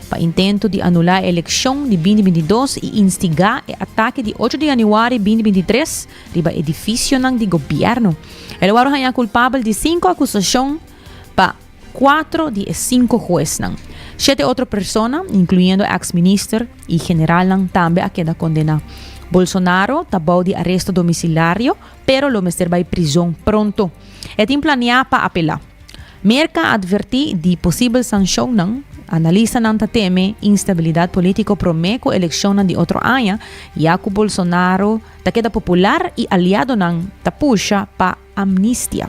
Pa intento di anulá e elekshon di binti binti dos i instigá e atake di ocho di yanüari binti binti tres riba edifisionan di gobièrnu. El a wòrdu hañá kulpabel di sinku akusashon pa kuatro di e sinku huesnan. Shete otro persona, inkluyendo eks minister i generalnan tambe a keda kondená. Bolsonaro ta bou di aresto domiciliario pero lo mester bai prizon pronto. E tin planea pa apela. Merka a adverti di posibel sanshonnan. Analistanan ta teme instabilidat politiko prome ku elekshonnan di otro aña, ya ku Bolsonaro ta keda popular i aliadonan ta pusha pa amnistia.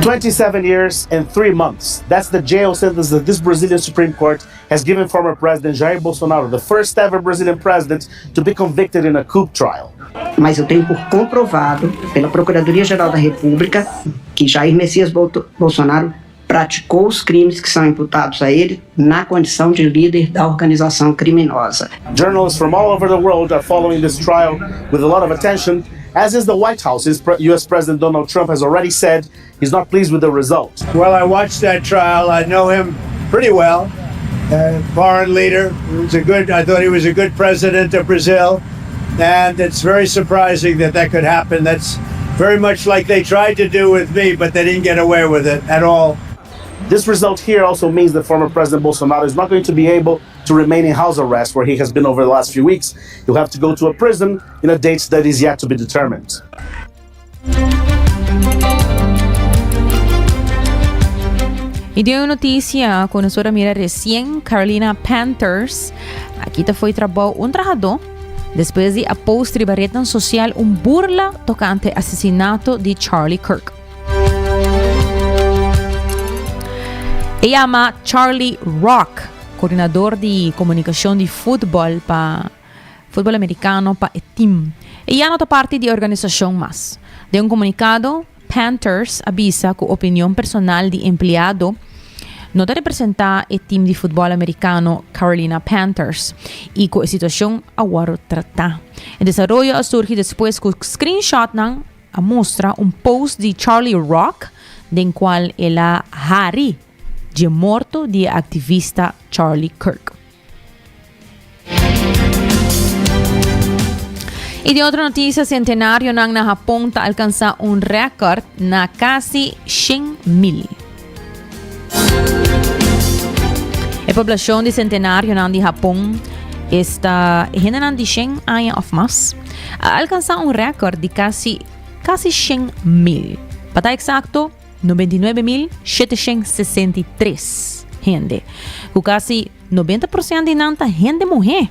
27 years and 3 months. That's the jail sentence that this Brazilian Supreme Court has given former President Jair Bolsonaro, the first ever Brazilian president to be convicted in a coup trial. Mas eu tenho por comprovado pela Procuradoria-Geral da República que Jair Messias Bolsonaro praticou os crimes que são imputados a ele na condição de líder da organização criminosa. Journalists from all over the world are following this trial with a lot of attention, as is the White House. US President Donald Trump has already said he's not pleased with the result. Well, I watched that trial. I know him pretty well. Foreign leader. He was a good, I thought he was a good president of Brazil. And it's very surprising that that could happen. That's very much like they tried to do with me, but they didn't get away with it at all. This result here also means that former President Bolsonaro is not going to be able to remain in house arrest where he has been over the last few weeks. He'll have to go to a prison in a date that is yet to be determined. Y di un noticia cu nos a mira recien, Carolina Panthers a kita fo'i trabou un trahador despues di a post riba rednan social un burla tocante asesinato di Charlie Kirk. E yama Charlie Rock, coordinador di comunicacion di futbol pa Futbol americano pa e team. E ya no ta parti di e organisacion mas. Den un comunicado, Panthers a bisa cu opinion personal di empleado no ta representa e team di futbol americano Carolina Panthers y cu e situacion a worde trata. E desaroyo a surgi despues cu screenshotnan a mustra un post di Charlie Rock den cual el a hari dje morto di e activista Charlie Kirk. Y di otro noticia, centenarionan na Japon ta alcansa un record na casi 100.000. E poblacion di centenarionan di Japon esta hendenan di 100 aña of mas a alcansa un record di casi casi 100.000. Pa ta exacto, 99.763 hende, ku kasi 90% di nan ta hende muhé.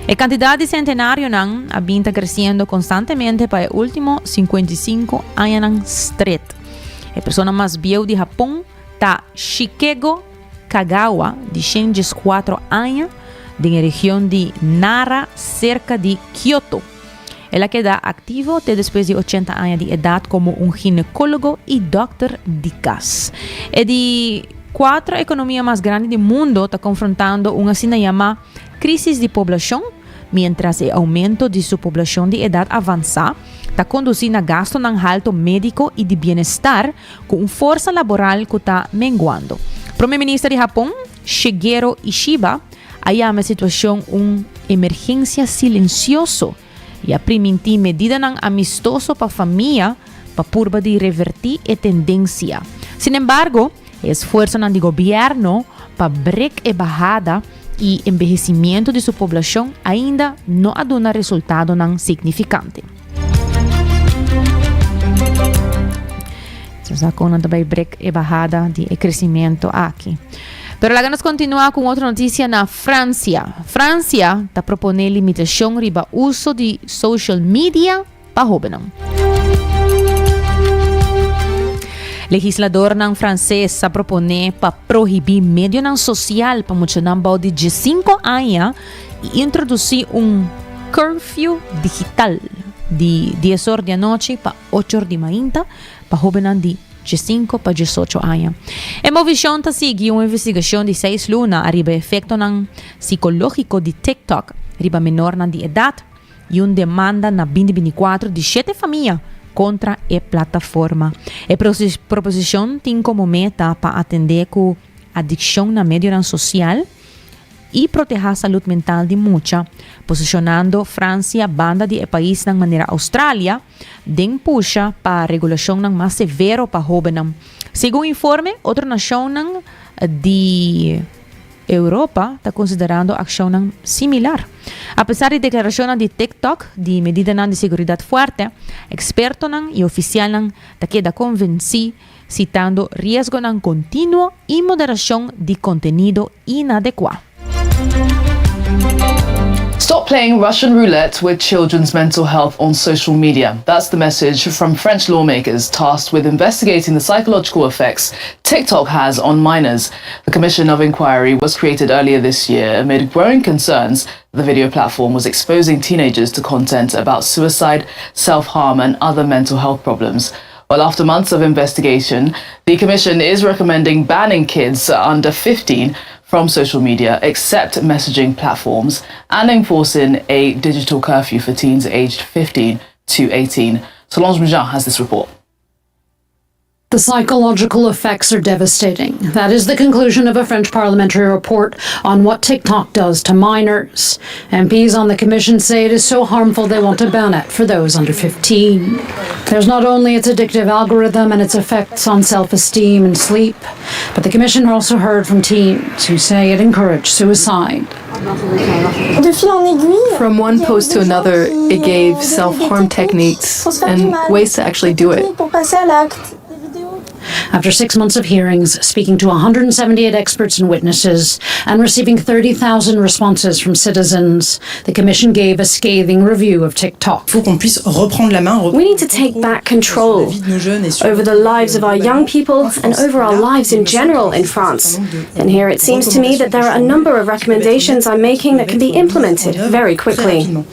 E kantidat di sentenarionan a bin ta kresiendo konstantemente pa e último 55 añanan stret. E persona mas bieu di Hapon ta Shikego Kagawa, di 104 aña, den e region di Nara serka di Kyoto. El a keda aktivo te despues di ochenta aña di edat komo un ginekólogo i dòkter di kas. E di kuatro ekonomia mas grandi di mundo ta konfrontando un asina yamá krísis di poblashon, miéntras e oumento di su poblashon di edat avansá ta kondusí na gastunan halto médiko i di bienestar ku un forsa laboral ku ta menguando. Prome Minister di Hapon, Shigeru Ishiba, a yama e situashon un emergensia silensioso i a primintí medidanan amistoso pa famia pa purba di revertí e tendensia. Sinembargo, e esfuersonan di gobièrnu pa brek e bahada i embehesimiento di su poblashon ainda no a duna resultadonan signifikante. Nos a kon nan ta bai brek e bahada di e crecimiento aki. Pero laga nos continua cu un otro noticia na Francia. Francia ta propone limitacion riba uso di social media pa hobennan. Legisladornan frances a propone pa prohibi medionan social pa muchanan bou di diescinco aña y introduci un curfew digital di dies or di anochi pa ocho or di mainta pa hóbennan di diesinko pa diesocho aña. E movishon ta sigui un investigashon di seis luna ariba e efektonan sikológiko di TikTok riba menornan di edat i un demanda na binti 24 di shete famia kontra e plataforma. E proposishon tin komo meta pa atendé ku adikshon na medionan sosial, i protehá salud mental di mucha, posicionando Francia banda di e paisnan manera Australia den pusha pa regulacionnan mas severo pa hobennan. Segun informe, otro nacionnan di. Europa ta konsiderando akshonnan similar. Apesar di deklarashonnan di TikTok di medidanan di seguridat fuerte, ekspertonan i ofisialnan ta keda konvensí sitando riesgonan kontinuo i moderashon di kontenido inadekuá. Stop playing Russian roulette with children's mental health on social media. That's the message from French lawmakers tasked with investigating the psychological effects TikTok has on minors. The Commission of Inquiry was created earlier this year amid growing concerns the video platform was exposing teenagers to content about suicide, self-harm and other mental health problems. Well, after months of investigation, the commission is recommending banning kids under 15 from social media except messaging platforms and enforcing a digital curfew for teens aged 15 to 18. Solange Moujan has this report. The psychological effects are devastating. That is the conclusion of a French parliamentary report on what TikTok does to minors. MPs on the commission say it is so harmful they want to ban it for those under 15. There's not only its addictive algorithm and its effects on self esteem and sleep, but the commission also heard from teens who say it encouraged suicide. From one post to another, it gave self harm techniques and ways to actually do it. After six months of hearings, speaking to 178 experts and witnesses, and receiving 30,000 responses from citizens, the Commission gave a scathing review of TikTok. We need to take back control over the lives of our young people and over our lives in general in France. And here it seems to me that there are a number of recommendations I'm making that can be implemented very quickly.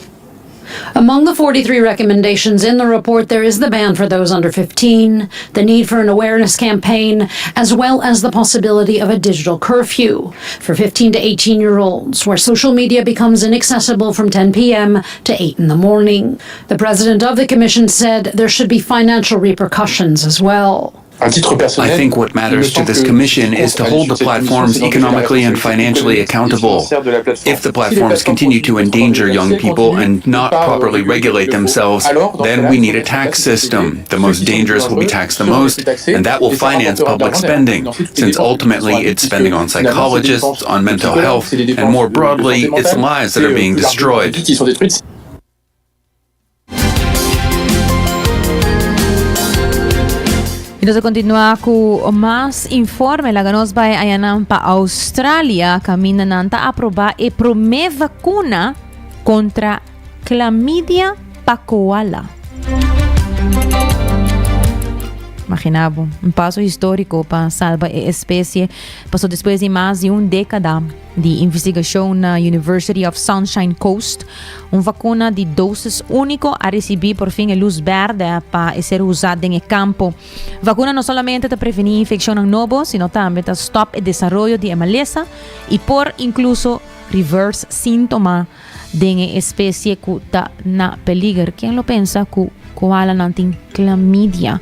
Among the 43 recommendations in the report, there is the ban for those under 15, the need for an awareness campaign, as well as the possibility of a digital curfew for 15 to 18 year olds, where social media becomes inaccessible from 10 p.m. to 8 in the morning. The president of the commission said there should be financial repercussions as well. I think what matters to this commission is to hold the platforms economically and financially accountable. If the platforms continue to endanger young people and not properly regulate themselves, then we need a tax system. The most dangerous will be taxed the most, and that will finance public spending, since ultimately it's spending on psychologists, on mental health, and more broadly, it's lives that are being destroyed. Y nos a continua cu mas informe. Laga nos bai ayanan pa Australia. Caminda nan ta aproba e prome vacuna contra clamidia pa koala. Imagina bo, un paso historico pa salba e especie. Paso despues di mas di un decada di investigacion na University of Sunshine Coast, un vacuna di dosis unico a ricibi por fin e luz berde pa e ser usa den e campo. Vacuna no solamente ta preveni infeccionnan nobo, sino tambe ta stop e desaroyo di e malesa y por incluso reverse sintoma den e especie cu ta na peliger. Ken lo pensa cu koalanan tin clamidia?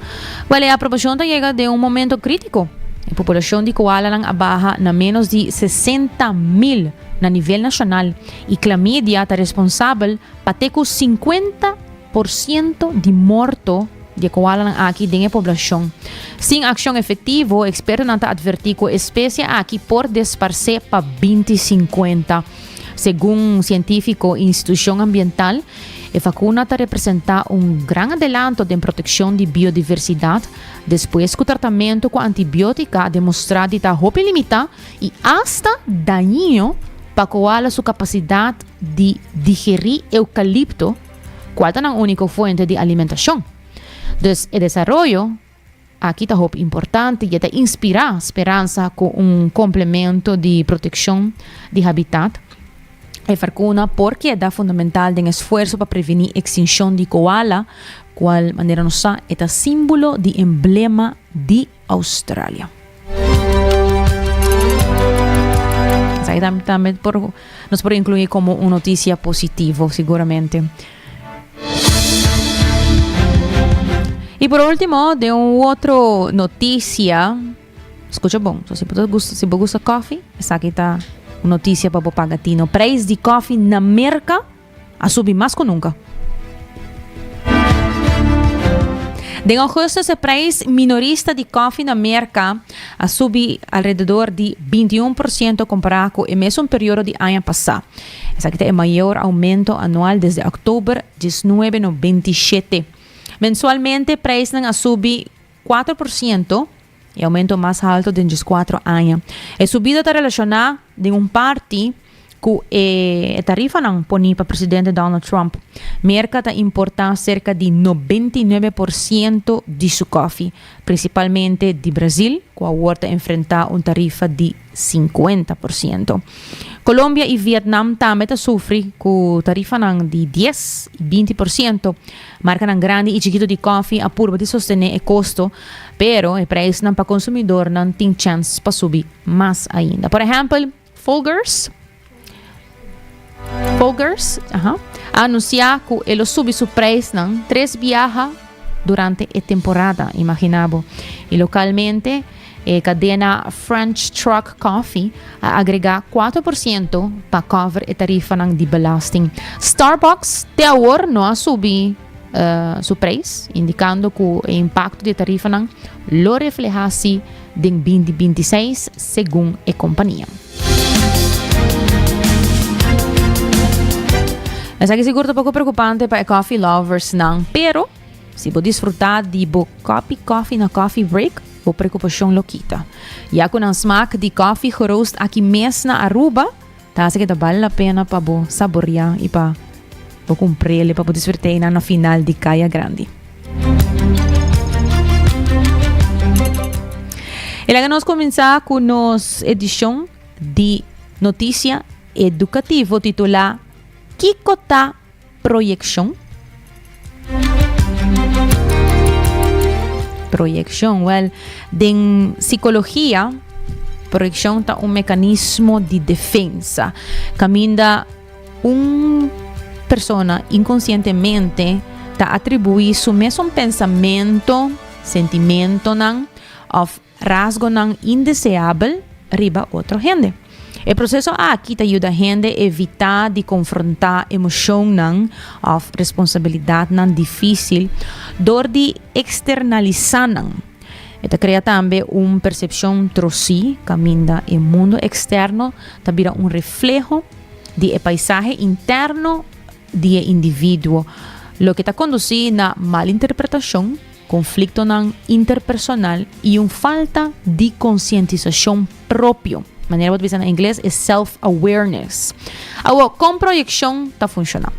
Wel, e aprobacion ta yega den un momento critico. E populacion di koalanan a baha na menos di 60 mil na nivel nacional y clamidia ta responsabel pa te cu 50 por ciento di morto di e koalanan aki den e poblacion. Sin accion efectivo, expertonan ta adverti cu e especie aki por desparce pa binti 50. Segun cientifico y institucion ambiental, e vacuna ta representa un gran adelanto den proteccion di biodiversidad despues cu tratamento cu antibiotica a demostra di ta hopi limita y hasta dañino pa koala su capacidad di digeri eucalipto, cual ta nan unico fuente di alimentacion. Dus e desaroyo aki ta hopi importante y e ta inspira speransa cu un complemento di proteccion di habitat. E varcuna por keda fundamental den esfuerso pa preveni extincion di koala, cual manera nos sa e ta simbolo di emblema di Australia. Esaki tambe por nos por inclui como un noticia positivo seguramente. Y por último, de un otro noticia, escucha bon, so si bo gusta, si bo gusta koffie, esaki ta un noticia pa bo paga tino. Prijs di koffie na Merca a subi mas cu nunca. Den augustus e prijs minorista di koffie na Merka a subi alrededor di 21% kompará ku e mesun periodo di aña pasá. Esaki ta e mayor aumento anual desde òktober 1997. Mensualmente prijsnan a subi 4%, e aumento mas halto den 14 aña. E subida ta relashoná den un parti ku e tarifanan poní pa presidente Donald Trump. Merka ta importá serka di 99% di su kòfi, prinsipalmente di Brazil, ku awor ta enfrentá un tarifa di 50%. Colombia i Vietnam tambe ta sufri ku tarifanan di 10 i 20%. Markanan grandi i chikitu di kòfi a purba di sostené e kosto, pero e preisnan pa konsumidornan tin chèns pa subi mas ainda. Por ehèmpel, Folgers, Folgers, aha, a anunsiá ku e lo subi su preisnan tres biaha durante e temporada, imaginá bo. I lokalmente e kadena French Truck Coffee a agregá 4% pa cover e tarifanan di belasting. Starbucks te awor no a subi su preis, indikando ku e impakto di e tarifanan lo reflehá si den 2026, segun e kompania. Esaki sigur ta poko preokupante pa e coffee loversnan, pero si bo disfrutá di bo kòpi kòfi na coffee break, bo preokupashon lo kita. Ya ku nan smak di kòfi geroost aki mes na Aruba, ta hasi ke ta bale la pena pa bo saboreá i pa bo kumpr'el i pa bo disfrut'é einan na final di Kaya Grandi. I laga nos kuminsá ku nos edishon di Notisia Edukativo titulá Kiko ta proyekshon? Proyekshon, wèl, den sikologia, proyekshon ta un mekanismo di defensa kaminda Un persona inkonsientemente ta atribuí su mesun pensamento, sentimentonan òf rasgonan indeseabel riba otro hende. E proseso aki ta yuda hende evitá di konfrontá emoshonnan òf responsabilidatnan difísil dor di eksternalisá nan. E ta krea tambe un persepshon trosí kaminda e mundu eksterno ta bira un refleho di e paisahe interno di e individuo, loke ta kondusí na malinterpretashon, konfliktonan interpersonal i un falta di konsientisashon propio, manera bo ta bisa na ingles e self-awareness. Awor, kon proyekshon ta funshoná?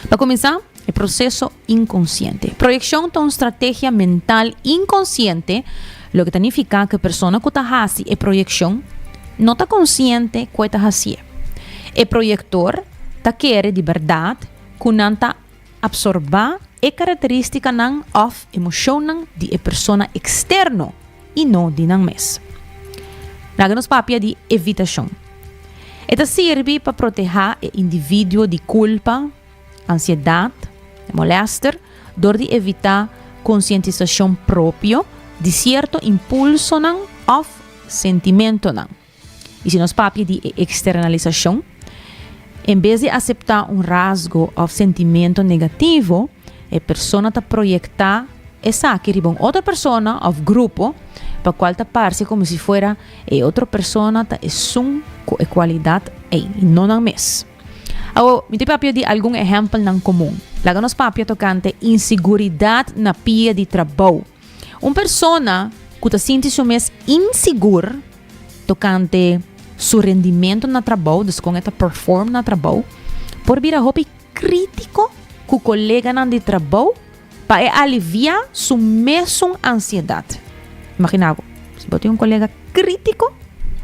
Pa kuminsá, e proseso inkonsiente. Proyekshon ta un strategia mental inkonsiente, loke ta nifiká ku e persona ku ta hasi e proyekshon no ta konsiente ku e ta hasié. E proyektor ta kere di bèrdat ku nan ta apsorbá e karakterístikanan òf emoshonnan di e persona eksterno i no di nan mes. Laga nos papia di evitashon. E ta sirbi pa protehá e individuo di kulpa, Ansiedat, molèster, dor di evitá konsientisashon propio di sierto impulsonan òf sentimentonan. I si nos papia di e eksternalisashon, en bes di aseptá un rasgo òf sentimento negativo, e persona ta proyektá esaki riba un otro persona òf grupo, pa kual ta parse komo si fuera e otro persona ta esun ku e kualidat ei, i no nan mes. Awor, mi ta papia di algun ehèmpelnan komun. Laga nos papia tokante insiguridat na pia di trabou. Un persona ku ta sinti su mes insigur tokante su rendimentu na trabou, dus kon e ta perform na trabou, por bira hopi krítiko ku koleganan di trabou pa e aliviá su mesun ansiedat. Imaginá bo, si bo tin un kolega krítiko,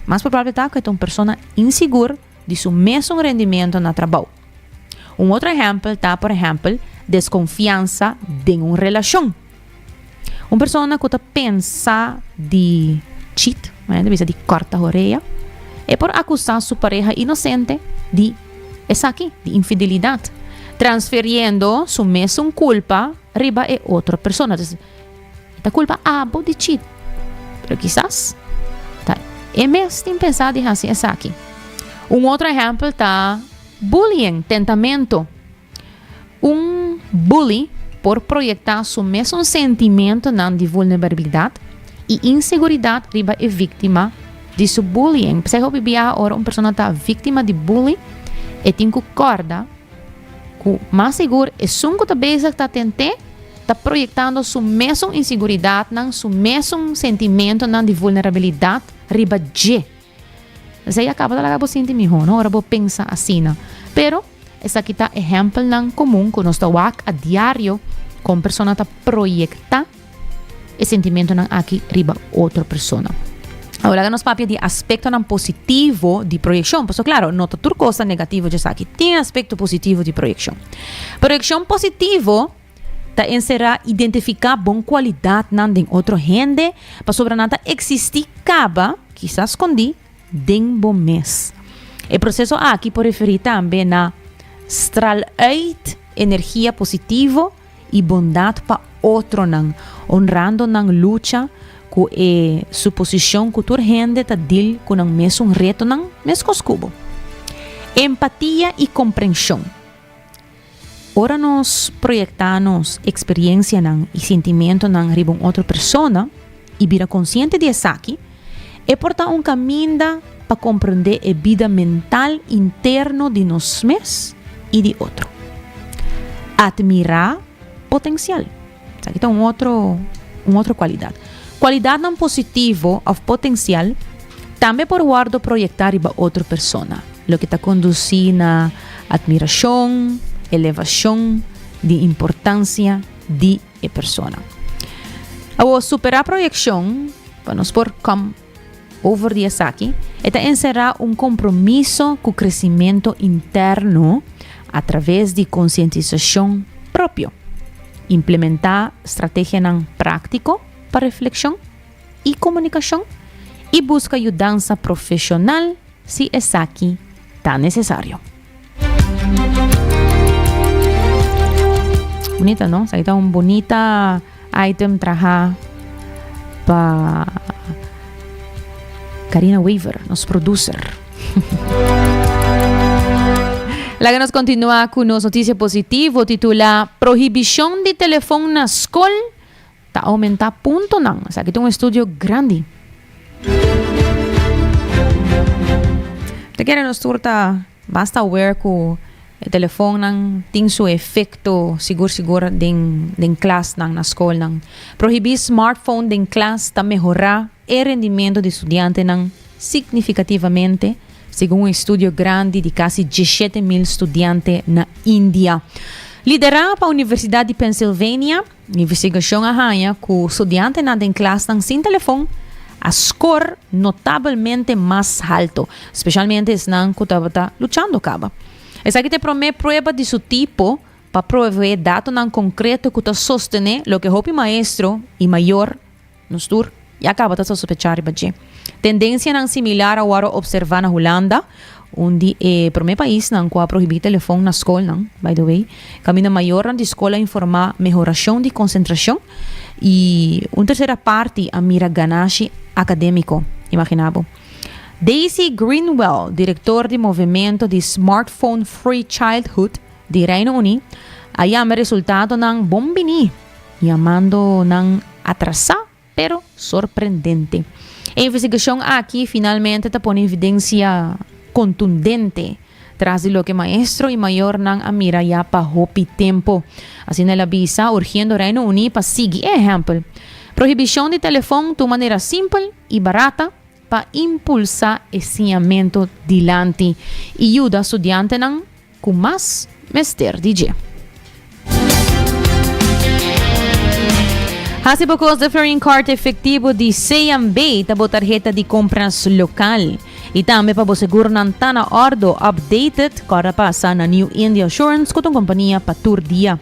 mas probabel ta ku e ta un persona insigur di su mesun rendimento na trabou. Un otro ehèmpel ta, por ehèmpel, deskonfiansa den un relashon. Un persona ku ta pensa di cheat, manera ta bisa di kòrta horea, e por akusá su pareha inosente di esaki, di infidelidat, transferiendo su mesun kulpa riba e otro persona. E ta kulpa abo di cheat, pero kisas ta e mes tin pensa di hasi esaki. Un otro ehèmpel ta bullying, tentamento. Un bully. por proyektá su mesun sentimentonan di vulnerabilidat i inseguridat riba e víktima di su bullying. P'esei hopi biaha ora un persona ta víktima di bully, e tin ku kòrda ku mas sigur esun ku ta bezig ta tent'é ta proyektando su mesun inseguridatnan, su mesun sentimentonan di vulnerabilidat riba dje. Esei a kaba ta laga bo sinti mihó, no, ora bo pensa asina. Pero, esaki ta ehèmpelnan komun ku nos ta wak a diario kon persona ta proyektá e sentimentonan aki riba otro persona. Awor laga nos papia di aspektonan positivo di proyekshon, pasobra klaro, no ta tur kos ta negativo djesaki. Tin aspekto positivo di proyekshon. Proyekshon positivo ta enserá identifiká bon kualidatnan den otro hende pasobra nan ta eksistí kaba, kisas skondí, den bo mes. E proseso aki por referí tambe na stral uit energia positivo i bondat pa otronan, honrando nan lucha ku e suposishon ku tur hende ta dil ku nan mesun retonan meskos ku bo. Empatia i komprenshon. Ora nos proyektá nos eksperiencianan i sintimentonan riba un otro persona i bira konsiente di esaki, e por ta un kaminda pa komprendé e bida mental interno di nos mes i di otro. Atmirá potensial. Esaki ta un otro un otro kualidat. Kualidatnan positivo òf potensial tambe por wòrdu proyektá riba otro persona, loke ta kondusí na atmirashon, elevashon di importansia di e persona. Awor, superá proyekshon, pa nos por come over di esaki, e ta enserá un kompromiso ku kresimentu interno atraves di konsientisashon propio, implementá strategianan práktiko pa reflekshon i komunikashon i buska yudansa profeshonal si esaki ta nesesario. Bunita, no? Esaki ta un bunita item traha pa Karina Weaver, nos producer. Laga nos continua cu nos noticia positivo titula Prohibicion di telefon na scol ta aumenta puntonan. Esaki ta un estudio grandi. Ta kere nos tur ta basta aware ku e telefonnan tin su efekto sigur sigur den den klasnan na skolnan. Prohibí smartphone den klas ta mehorá e rendimento di studiantenan significativamente, segun un estudio grandi di kasi 17.000 studiante na India. Liderá pa Universidat di Pennsylvania, Investigashon a haña ku studiantenan den klasnan sin telefon a skor notabelmente mas halto, spesialmente esnan ku tabata luchando kaba. Esaki ta e promé prueba di su tipo pa proveé datonan konkreto ku ta sostené loke hopi maestro i mayor, nos tur, ya kaba ta sospechá riba dje. Tendensianan similar a wòrdu opservá na Hulanda, un di e promé paisnan ku a prohibí telefon na skolnan, by the way, kaminda mayornan di skol a informá mehorashon di konsentrashon i un tersera parti a mira ganashi akadémiko. Imaginá bo. Daisy Greenwell, direktor di movemento di Smartphone Free Childhood di Reino Uní, a yama e resultadonan bon biní, yamando nan atrasá pero sorprendente. E investigashon aki finalmente ta pone evidensia kontundente tras di loke maestro i mayornan a mira ya pa hopi tempu. Asina el a bisa, urgiendo Reino Uní pa sigui e ehèmpel. Prohibishon di telefon ta un manera simpel i barata pa impulsá e siñamentu dilanti i yuda studiantenan ku mas mester di dje. Hasi bo kos de Florin Card efektivo di CMB ta bo tarheta di kompras lokal. I tambe pa bo seguronan ta na ordo, updated, kòrda pasa na New India Assurance ku ta un kompania pa tur dia.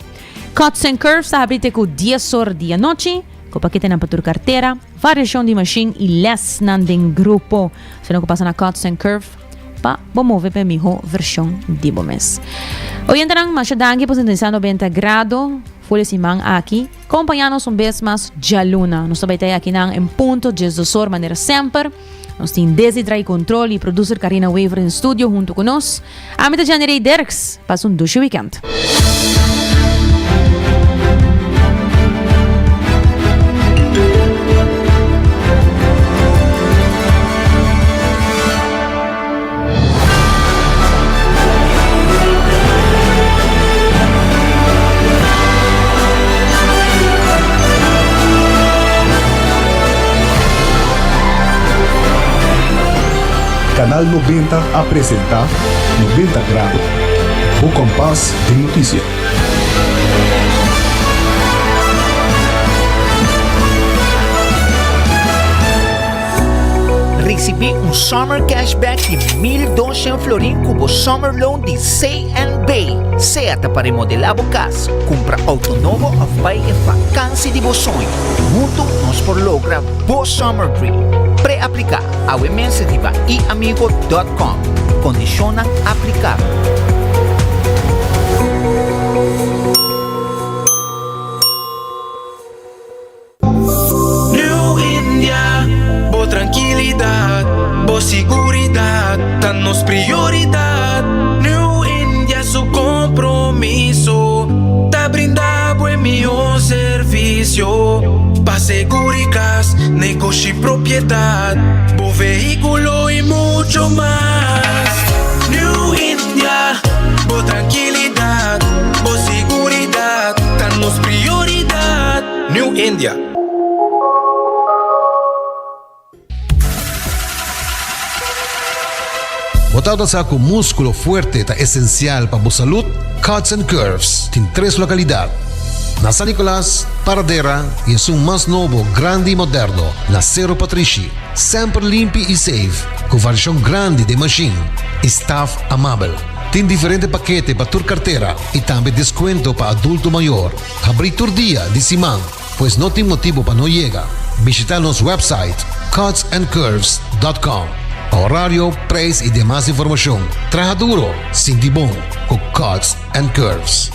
Cuts and Curves ta habri te ku dies or di anochi, ku paketenan pa tur kartera, variashon di mashin i lèsnan den grupo. Asina ku pasa na Cuts and Curve. pa bo move pa e miho vershon di bo mes. Oyentenan, masha danki pa sintonisa 90 Grado for e siman aki. Kompaña nos un bes mas djaluna. Nos ta bai ta akinan en punto 12 or manera semper. Nos tin Desi Drai Control y producer Karina Wever den studio hunto cu nos. Ami ta Jenny Ray Dirks. Pasa un dushi weekend. Canal 90 a presenta 90 Grado, bo kompas den notisia. Risibí un Summer Cashback di 1200 florin ku bo Summer Loan di CNB. Sea ta pa remodelá bo kas, kumpra outo nobo òf bai e vakansi di bo soño. Huntu nos por logra bo Summer Dream. Pre-apliká awe mes riba iamigo.com. Kondishonnan aplikabel. New India, bo trankilidat, bo siguridat ta nos prioridat. New India su kompromiso ta brinda bo e mihó servisio pa seguri kas, negoshi, propiedat, bo vehíkulo i mucho mas. New India, bo trankilidat, bo siguridat ta nos prioridat. New India. Bo tabata sa ku múskulo fuerte ta esensial pa bo salud? Cuts and Curves tin tres lokalidat, na San Nicolas, Paradera i esun mas nobo, grandi i moderno na Sero Patrishi. Semper limpi i safe, ku variashon grandi den mashin i staf amabel. Tin diferente pakete pa tur kartera i tambe deskuento pa adulto mayor. Habrí tur dia di siman, pues no tin motibu pa no yega. Bishita nos website cutsandcurves.com pa horario, prijs y demas informacion. Traha duro, sinti bon cu Cuts and Curves.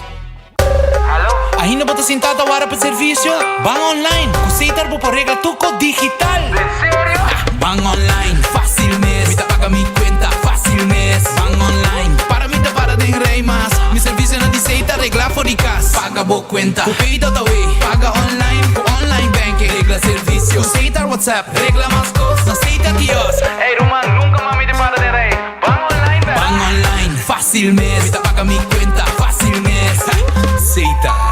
Ainda bo ta sinta ta wara pa servicio? Ban online! Cu Setar bo por regla tur cos digital! Ban online, facil mes! Mi ta paga mi cuenta, facil mes! Ban online, para mi ta para den rij mas! Mi servicionan di Setar regla for di cas! Paga bo cuenta cu Pay.awe, paga online cu online banking, regla servicio cu Setar WhatsApp, regla mas cos na Setar kiosk. Ey ruman, nunca mas mi ta para den rij! Ban online bel! Ban online, facil mes! Mi ta paga mi cuenta, facil mes! Setar.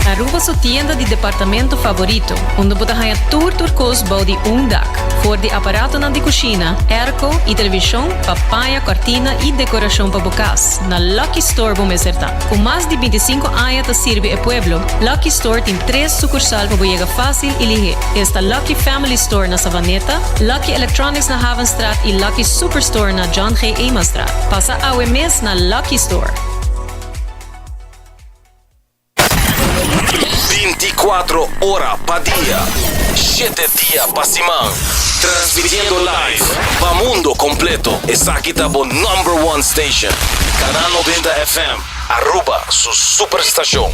Aruba su tienda di departamento favorito, unda bo ta haña tur tur kos bou di un dak. For di aparatonan di kushina, airco i televishon pa paña, kòrtina i dekorashon pa bo kas, na Lucky Store bo mester ta. Ku mas di bintisinku aña ta sirbi e pueblo, Lucky Store tin tres sukursal pa bo yega fásil i lihé. Esta Lucky Family Store na Savaneta, Lucky Electronics na Havenstraat i Lucky Superstore na John G. Emanstraat. Pasa awe mes na Lucky Store! 24 ora pa dia, shete dia pa siman. Transmitiendo live pa mundo completo. Esaki ta bo number one station. Canal 90 FM, Aruba su superstacion.